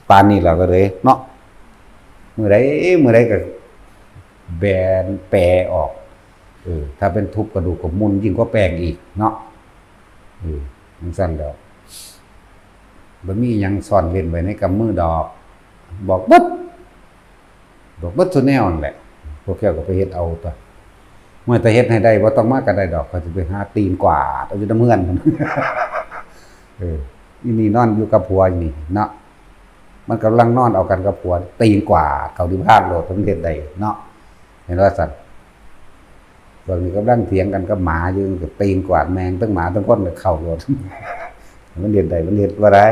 ปานนี้แล้วก็เลยเนาะ มื้อใด มื้อใดก็แบนแปรออก เออ ถ้าเป็นทุบกระดูกก็มุนยิ่งกว่าแป้งอีกเนาะ เออ จั่งซั่นแล้ว บ่มีหยังซ่อนเร้นไว้ในกำมือดอก บอกเบิด บอกเบิดซุแนวนั่นแหละ พวกแกก็ไปเฮ็ดเอาตั๊ว เมื่อแต่เฮ็ดให้ได้ บ่ต้องมาก็ได้ดอก ข้อยสิไปหาตีนกวาดเอาอยู่นำเฮือน เออ อีนี่นอนอยู่กับผัวอีนี่เนาะ มันกำลังนอนเอากันกับผัว ตีนกวาดเข้าที่บ้านโลด มันเฮ็ดได้เนาะ เห็นว่าซั่น พวกนี้กำลังเถียงกันกับหมาอยู่ ก็ตีนกวาดแม่ง ทั้งหมาทั้งคนก็เข้าโลด มันเฮ็ดได้ มันเฮ็ดบ่ได้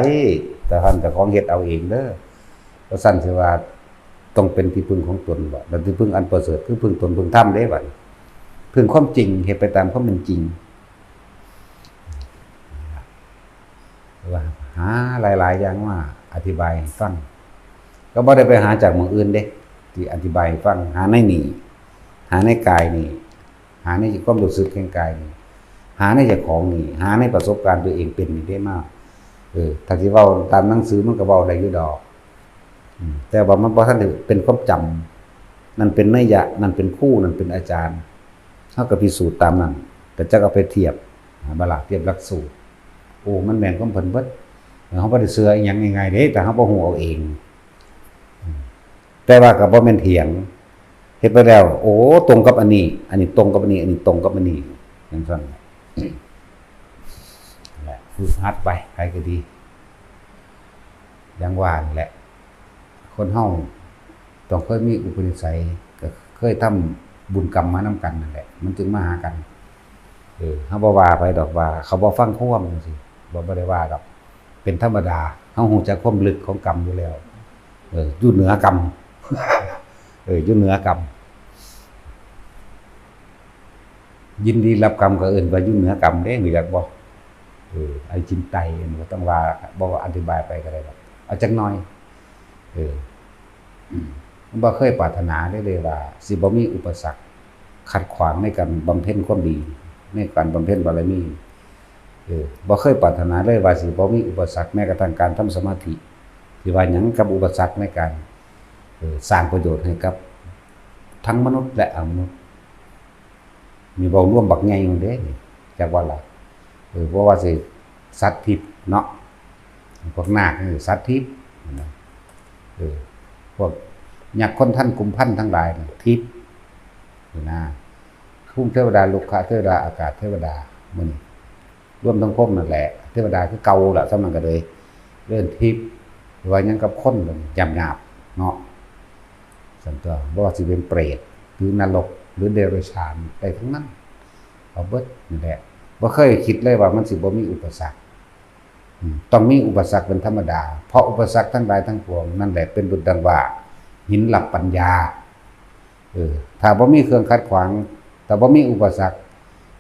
แต่ท่านเจ้าของเฮ็ดเอาเองเด้อ เพราะซั่นสิว่าต้องเป็นที่พึ่งของตนบ่ แล้วที่พึ่งอันประเสริฐคือพึ่งตนพึ่งธรรมเด้บัดนี้ พึ่งความจริง เฮ็ดไปตามความเป็นจริง ว่าหาหลายๆอย่างมาอธิบายให้ฟัง ก็บ่ได้ไปหาจากหม่องอื่นเด้ ที่อธิบายให้ฟัง หาในนี่ หาในกายนี่ หาในความรู้สึกแห่งกายนี่ หาในเจ้าของนี่ หาในประสบการณ์ตัวเองเป็นนี่ได้มา เออ ถ้าสิเว้าตามหนังสือมันก็เว้าได้อยู่ดอก อืม แต่ว่ามันบ่ทันได้เป็นความจำ นั่นเป็นนัยยะ นั่นเป็นครู นั่นเป็นอาจารย์ เฮาก็พิสูจน์ตามนั้น ก็จักเอาไปเทียบ หาบ่ล่ะ เทียบหลักสูตร โอ้ มันแม่นของเพิ่นเบิด เฮาบ่ได้เชื่ออิหยังง่ายๆเด้ แต่เฮาบ่ฮู้เอาเอง อืม แต่ว่าก็บ่แม่นเถียง เฮ็ดไปแล้ว โอ้ ตรงกับอันนี้ อันนี้ตรงกับอันนี้ อันนี้ตรงกับอันนี้ จั่งซั่นแหละ ฝึกหัดไป ใครก็ดี อย่างว่านั่นแหละ คนเฮาต้องเคยมีอุปนิสัย ก็เคยทำบุญกรรมมานำกันนั่นแหละ มันจึงมาหากัน เออ เฮาบ่ว่าไปดอกว่าเขาบ่ฟังความจั่งซี้ บ่ บ่ได้ว่าดอก เป็นธรรมดา เฮาฮู้จักความลึกของกรรมอยู่แล้ว เออ อยู่เหนือกรรม เออ อยู่เหนือกรรม ยินดีรับกรรมก็เอิ้นว่าอยู่เหนือกรรมเด้ รู้จักบ่ เออ ไอ้จินไตนี่ก็ต้องว่า บ่อธิบายไปก็ได้ดอก เอาจักหน่อย เออ อืม บ่เคยปรารถนาได้เลยว่าสิบ่มีอุปสรรคขัดขวางในการบำเพ็ญความดี ในการบำเพ็ญบารมี เออ บ่เคยปรารถนาเลยว่าสิบ่มีอุปสรรคแม้กระทั่งการทำสมาธิ สิว่าหยังกับอุปสรรคในการ เออ สร้างประโยชน์ให้กับทั้งมนุษย์และอมนุษย์ มีเว้ารวมบักใหญ่หนึ่งเด้นี่ จักว่าล่ะ เออ เพราะว่าสิสัตว์ทิพย์เนาะ พวกนาคนี่สัตว์ทิพย์นะ เออ พวกยักษ์คนทันกุมพันทั้งหลายน่ะทิพย์นี่นะ ภูมิเทวดา รุกขเทวดา อากาศเทวดา มื้อนี้ รวมทั้งพรหมนั่นแหละ เทวดาคือเก่าล่ะ ส่ำนั้นก็เลยเอิ้นทิพย์ หรือว่าหยังกับคนหยาบๆเนาะ ซั่นตั๊ว บ่ว่าสิเป็นเปรต หรือนรก หรือเดรัจฉาน ได้ทั้งนั้น เอาเบิดนี่แหละ บ่เคยคิดเลยว่ามันสิบ่มีอุปสรรค อืม ต้องมีอุปสรรคเป็นธรรมดา เพราะอุปสรรคทั้งหลายทั้งปวงนั่นแหละเป็นดุจดังว่าหินลับปัญญา เออ ถ้าบ่มีเครื่องขัดขวาง ถ้าบ่มีอุปสรรค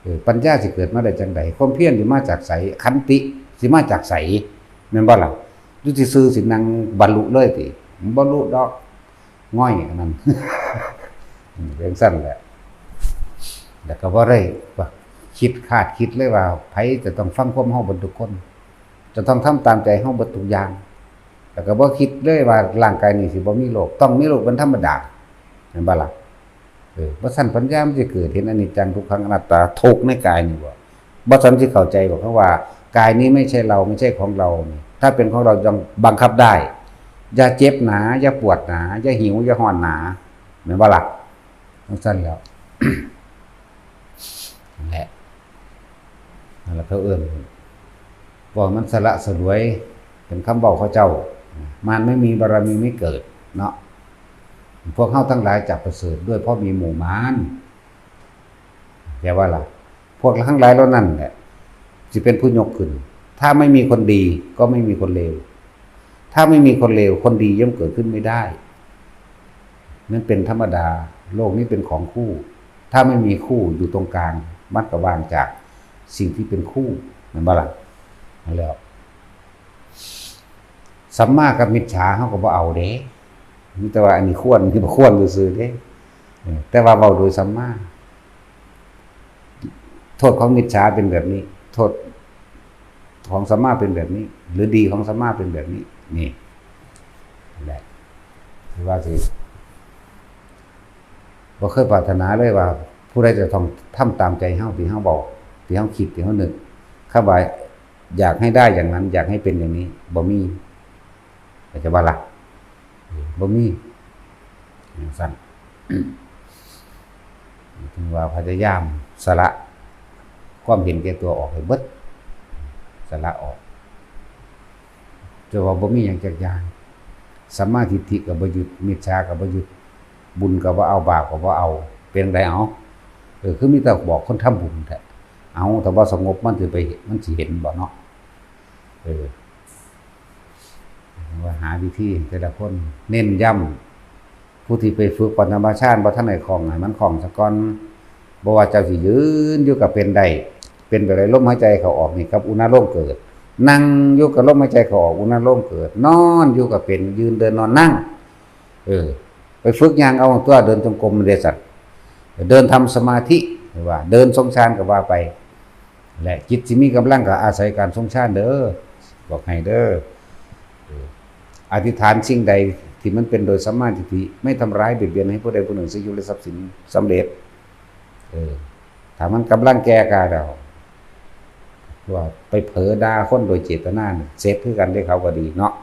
เออ ปัญญาสิเกิดมาได้จั่งใด ความเพียรสิมาจากไส ขันติสิมาจากไส แม่นบ่ล่ะ อยู่ซื่อๆสินั่งบรรลุเลยติ บ่บรรลุดอก ง่อยอันนั้น อืม เป็นซั่นแหละ แล้วก็บ่ได้ว่าคิดคาดคิดเลยว่าไผจะต้องฟังความเฮาเบิดทุกคน จะต้องทำตามใจเฮาเบิดทุกอย่าง แล้วก็บ่คิดเลยว่าร่างกายนี้สิบ่มีโรค ต้องมีโรคเป็นธรรมดา แม่นบ่ล่ะ เออ บ่ซั้นปัญญามันสิเกิดเห็นอนิจจังทุกขังอนัตตา ทุกข์ในกายนี่บ่ บ่ซั้นสิเข้าใจบ่ คำว่า กายนี้ไม่ใช่เรา ไม่ใช่ของเรานี่ ถ้าเป็นของเรายังบังคับได้ อย่าเจ็บหนา อย่าปวดหนา อย่าหิว อย่าฮ้อนหนา แม่นบ่ล่ะ จั่งซั้นแล้ว นั่นแหละ นั่นแหละเขาเอิ้น พวกมันสละสลวย เป็นคำเว้าเขาเจ้า มารไม่มีบารมีไม่เกิด เนาะ พวกเฮาทั้งหลายจะประเสริฐด้วยเพราะมีหมู่มาร แปลว่าล่ะ พวกทั้งหลายเหล่านั้นแหละ สิเป็นผู้ยกขึ้น ถ้าไม่มีคนดีก็ไม่มีคนเลว ถ้าไม่มีคนเลว คนดีย่อมเกิดขึ้นไม่ได้ นั่นเป็นธรรมดา โลกนี้เป็นของคู่ ถ้าไม่มีคู่อยู่ตรงกลาง มันก็ว่างจากสิ่งที่เป็นคู่ แม่นบ่ล่ะ นั่นแหละ สัมมากับมิจฉาเฮาก็บ่เอาเด้ มีแต่ว่าอันนี้ควร อันนี้บ่ควรซื่อๆเด้ เออ แต่ว่าเว้าโดยสัมมา โทษของมิจฉาเป็นแบบนี้ โทษของสัมมาเป็นแบบนี้ หรือดีของสัมมาเป็นแบบนี้ นี่แหละ คือว่าสิ บ่เคยปรารถนาเลยว่า ผู้ใดจะต้องทำตามใจเฮา ที่เฮาเว้า ที่เฮาคิด ที่เฮานึก คำว่าอยากให้ได้อย่างนั้น อยากให้เป็นอย่างนี้ บ่มี ก็จะว่าล่ะ บ่มี จั่งซั้น ถึงว่าพยายามสละความเห็นแก่ตัวออกให้เบิด สละออก จะว่าบ่มีหยังจักอย่าง สัมมาทิฏฐิก็บ่ยึด มิจฉาก็บ่ยึด บุญก็บ่เอา บาปก็บ่เอา เป็นจั่งใดเอา เออ คือมีแต่บอกคนทำบุญแท้ เอา ถ้าบ่สงบมันสิไป มันสิเห็นบ่เนาะ เออ ว่าหาวิธีแต่ละคน เน้นย้ำ ผู้ที่ไปฝึกปฐมฌานบ่ทันได้คล่อง ให้มันคล่องซะก่อน บ่ว่าเจ้าสิยืนอยู่ก็เป็นได้ เป็นแบบใด ลมหายใจเข้าออกนี่กับอุณาโลมเกิด นั่งอยู่กับลมหายใจเข้าออก อุณาโลมเกิด นอนอยู่ก็เป็น ยืนเดินนอนนั่ง เออ ไปฝึกย่างเอาตัว เดินจงกรมเด้สัตว์ เดินทำสมาธิ หรือว่าเดินทรงฌานก็ว่าไป และจิตสิมีกำลังก็อาศัยการทรงฌานเด้อ บอกให้เด้อ เออ อธิษฐานสิ่งใดที่มันเป็นโดยสัมมาทิฏฐิ ไม่ทำร้ายเบียดเบียนให้ผู้ใดผู้หนึ่ง ชีวิตและทรัพย์สินสำเร็จ เออ ถ้ามันกำลังแก่กล้าแล้ว ว่าไปเผลอด่าคนโดยเจตนานี่ เสร็จคือกันเด้ เขาก็ดีเนาะ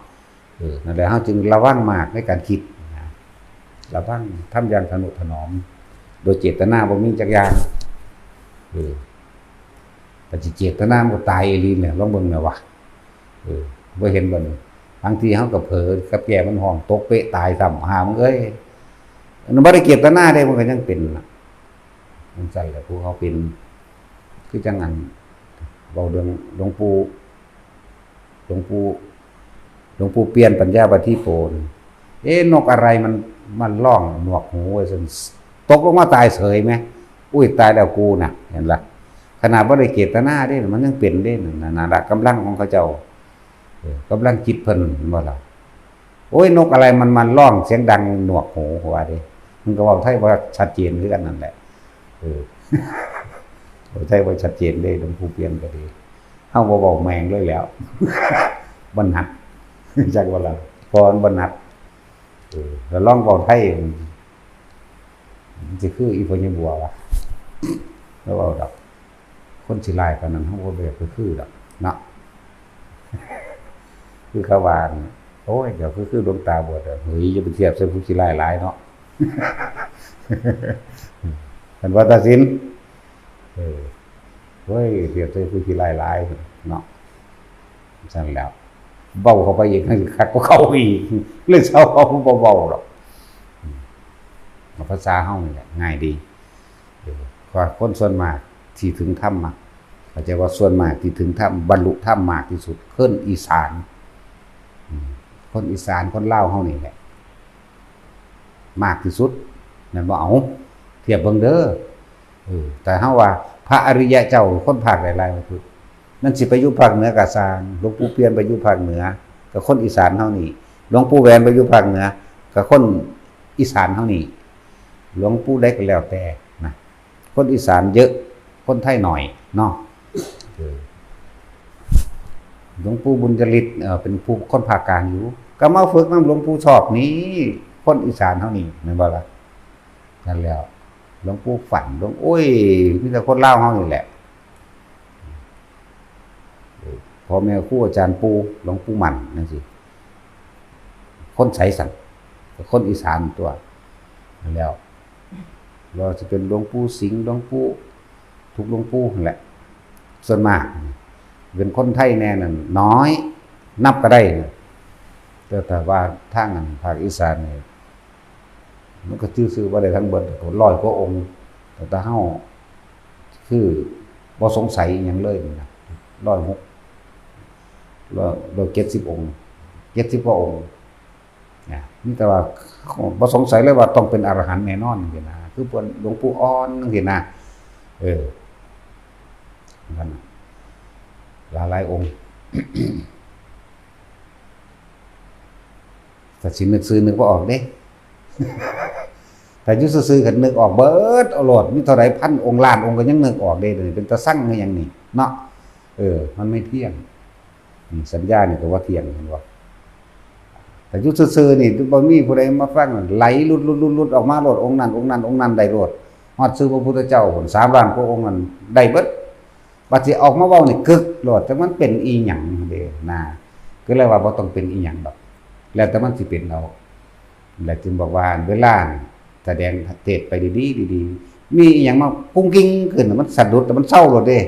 เออ นั่นแหละ เฮาจึงระวังมากในการคิดนะ ระวัง ทำอย่างทะนุถนอม โดยเจตนาบ่มีจักอย่าง เออ แต่สิเจตนามันก็ตายอีหลีแหละ ลองเบิ่งแหน่วะ เออ บ่เห็นบ่นี่ บางทีเฮาก็เผลอกับแก่มันฮ้องตกเป๊ะตายซ้ำ ห่ามึงเอ้ย มันบ่ได้เจตนาเด้ มันก็ยังเป็นน่ะ จั่งซั้นแหละ ผู้เฮาเป็น คือจั่งอัน เว้าเรื่องหลวงปู่ หลวงปู่ หลวงปู่เปลี่ยนปัญญาปาฏิโปน เอ๊ะ นกอะไรมัน มันร้องหนวกหูว่าซั่น ตกลงมาตายเฉยไหม อุ้ย ตายแล้วกูน่ะ เห็นละ ขนาดบ่ได้เจตนาเด้ มันยังเป็นเด้ นั่นน่ะ นั่นล่ะกำลังของเขาเจ้า เออ กำลังจิตเพิ่น เห็นบ่ล่ะ โอ้ย นกอะไรมัน มันร้องเสียงดังหนวกหู ว่าเด้ มันก็เว้าไทยบ่ชัดเจนคือกันนั่นแหละ เออ เว้าไทยบ่ชัดเจนเด้ หลวงปู่เปลี่ยนก็ดี เฮาบ่เว้าแม่งเลยแหล้ว บ่หนัก จักว่าล่ะ เพราะมันบ่หนัก เออ แล้วลองเว้าไทย มันสิคืออีพ่อใหญ่บัววะ แล้วเว้าดอก คนสิหลายปานนั้น เฮาบ่อยากไปคือดอกเนาะ คือเขาว่า โอ้ย เดี๋ยวคือ คือหลวงตาบวชอะ เฮ้ย อย่าไปเทียบใส่ผู้ขี้ร้ายหลายเนาะ เพิ่นว่าตัดสิน เออ เฮ้ย เทียบใส่ผู้ขี้ร้ายหลายเนาะ ซั่นแหล้ว เว้าเข้าไปอีก นั่นคักกว่าเก่าอีก เลยเซา เว้าบ่เว้าดอก อืม เอาภาษาเฮานี่แหละ ง่ายดี เออ ว่าคนส่วนมากที่ถึงธรรมอะ เข้าใจว่าส่วนมากที่ถึงธรรม บรรลุธรรมมากที่สุด คนอีสาน อืม คนอีสาน คนลาวเฮานี่แหละ มากที่สุด แม่นบ่ เอา เทียบเบิ่งเด้อ เออ แต่เฮาว่าพระอริยะเจ้าคนภาคใดหลายกว่าพุทธ นั่นสิไปอยู่ภาคเหนือก็ซ่าง หลวงปู่เปลี่ยนไปอยู่ภาคเหนือ ก็คนอีสานเฮานี่ หลวงปู่แหวนไปอยู่ภาคเหนือ ก็คนอีสานเฮานี่ หลวงปู่ใดก็แล้วแต่นะ คนอีสานเยอะ คนไทยหน่อยเนาะ เออ หลวงปู่บุญยฤทธิ์ เอ่อ เป็นผู้คนภาคกลางอยู่ ก็มาฝึกนำหลวงปู่ชอบนี่ คนอีสานเฮานี่ แม่นบ่ล่ะ นั่นแหล้ว หลวงปู่ฝัน หลวง โอ้ย มีแต่คนลาวเฮานี่แหละ พ่อแม่ครูอาจารย์ปู่ หลวงปู่หมั่นจั่งซี้ คนไสสัน คนอีสานตั๊ว นั่นแหล้ว เราจะเป็นหลวงปู่สิงห์ หลวงปู่ ทุกหลวงปู่นั่นแหละ ส่วนมาก เป็นคนไทยแน่นั่นน้อย นับก็ได้นะ แต่ถ้าว่าทางอันภาคอีสานนี่ มันก็ชื่อๆ ว่าได้ทั้งเบิด ร้อยกว่าองค์ แต่ถ้าเฮา คือบ่สงสัยอิหยังเลยนี่นะ ร้อยหก ร้อย ร้อยเจ็ดสิบองค์ เจ็ดสิบกว่าองค์นะ มีแต่ว่าบ่สงสัยเลยว่าต้องเป็นอรหันต์แน่นอนจั่งซี้นะ คือเพิ่นหลวงปู่อ่อนจั่งซี้นะ เออ นั่นน่ะ หลายๆองค์ ถ้าสินึกชื่อนึกบ่ออกเด้ ถ้าอยู่ซื่อๆก็นึกออกเบิดเอาโลด มีเท่าใดพันองค์ล้านองค์ก็ยังนึกออกเด้ เดี๋ยวนี้เป็นตาซังคือหยังนี่เนาะ เออ มันไม่เที่ยง อืม สัญญานี่ก็ว่าเที่ยง เห็นบ่ แต่อยู่ซื่อๆนี่บ่มีผู้ใดมาฟัง ไหลหลุดๆๆๆ ออกมาโลด องค์นั้น องค์นั้น องค์นั้นได้โลด ฮอดชื่อพระพุทธเจ้าพุ้น สามล้านกว่าองค์นั้นได้เบิด บัดสิออกมาเว้านี่กึกโลด แต่มันเป็นอีหยังเด้นะ ก็เลยว่าบ่ต้องเป็นอีหยังดอก แล้วแต่มันสิเป็นเอา แล้วจึงบอกว่าเวลาแสดงเทศน์ไปดีๆ ดีๆ มีอีหยังมากุ้งกิ้งขึ้นน่ะ มันสะดุด แต่มันเซาโลดเด้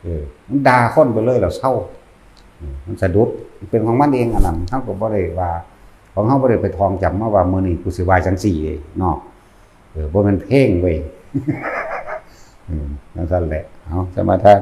เออ มันด่าคนไปเลยแล้วเซา เออ มันสะดุด เป็นของมันเองอันนั้น เฮาก็บ่ได้ว่า ของเฮาบ่ได้ไปท่องจำมาว่ามื้อนี้กูสิว่าจั่งซี้เนาะ เออ บ่แม่นเพลงเว้ย อืม จั่งซั่นแหละ เอา สมาทาน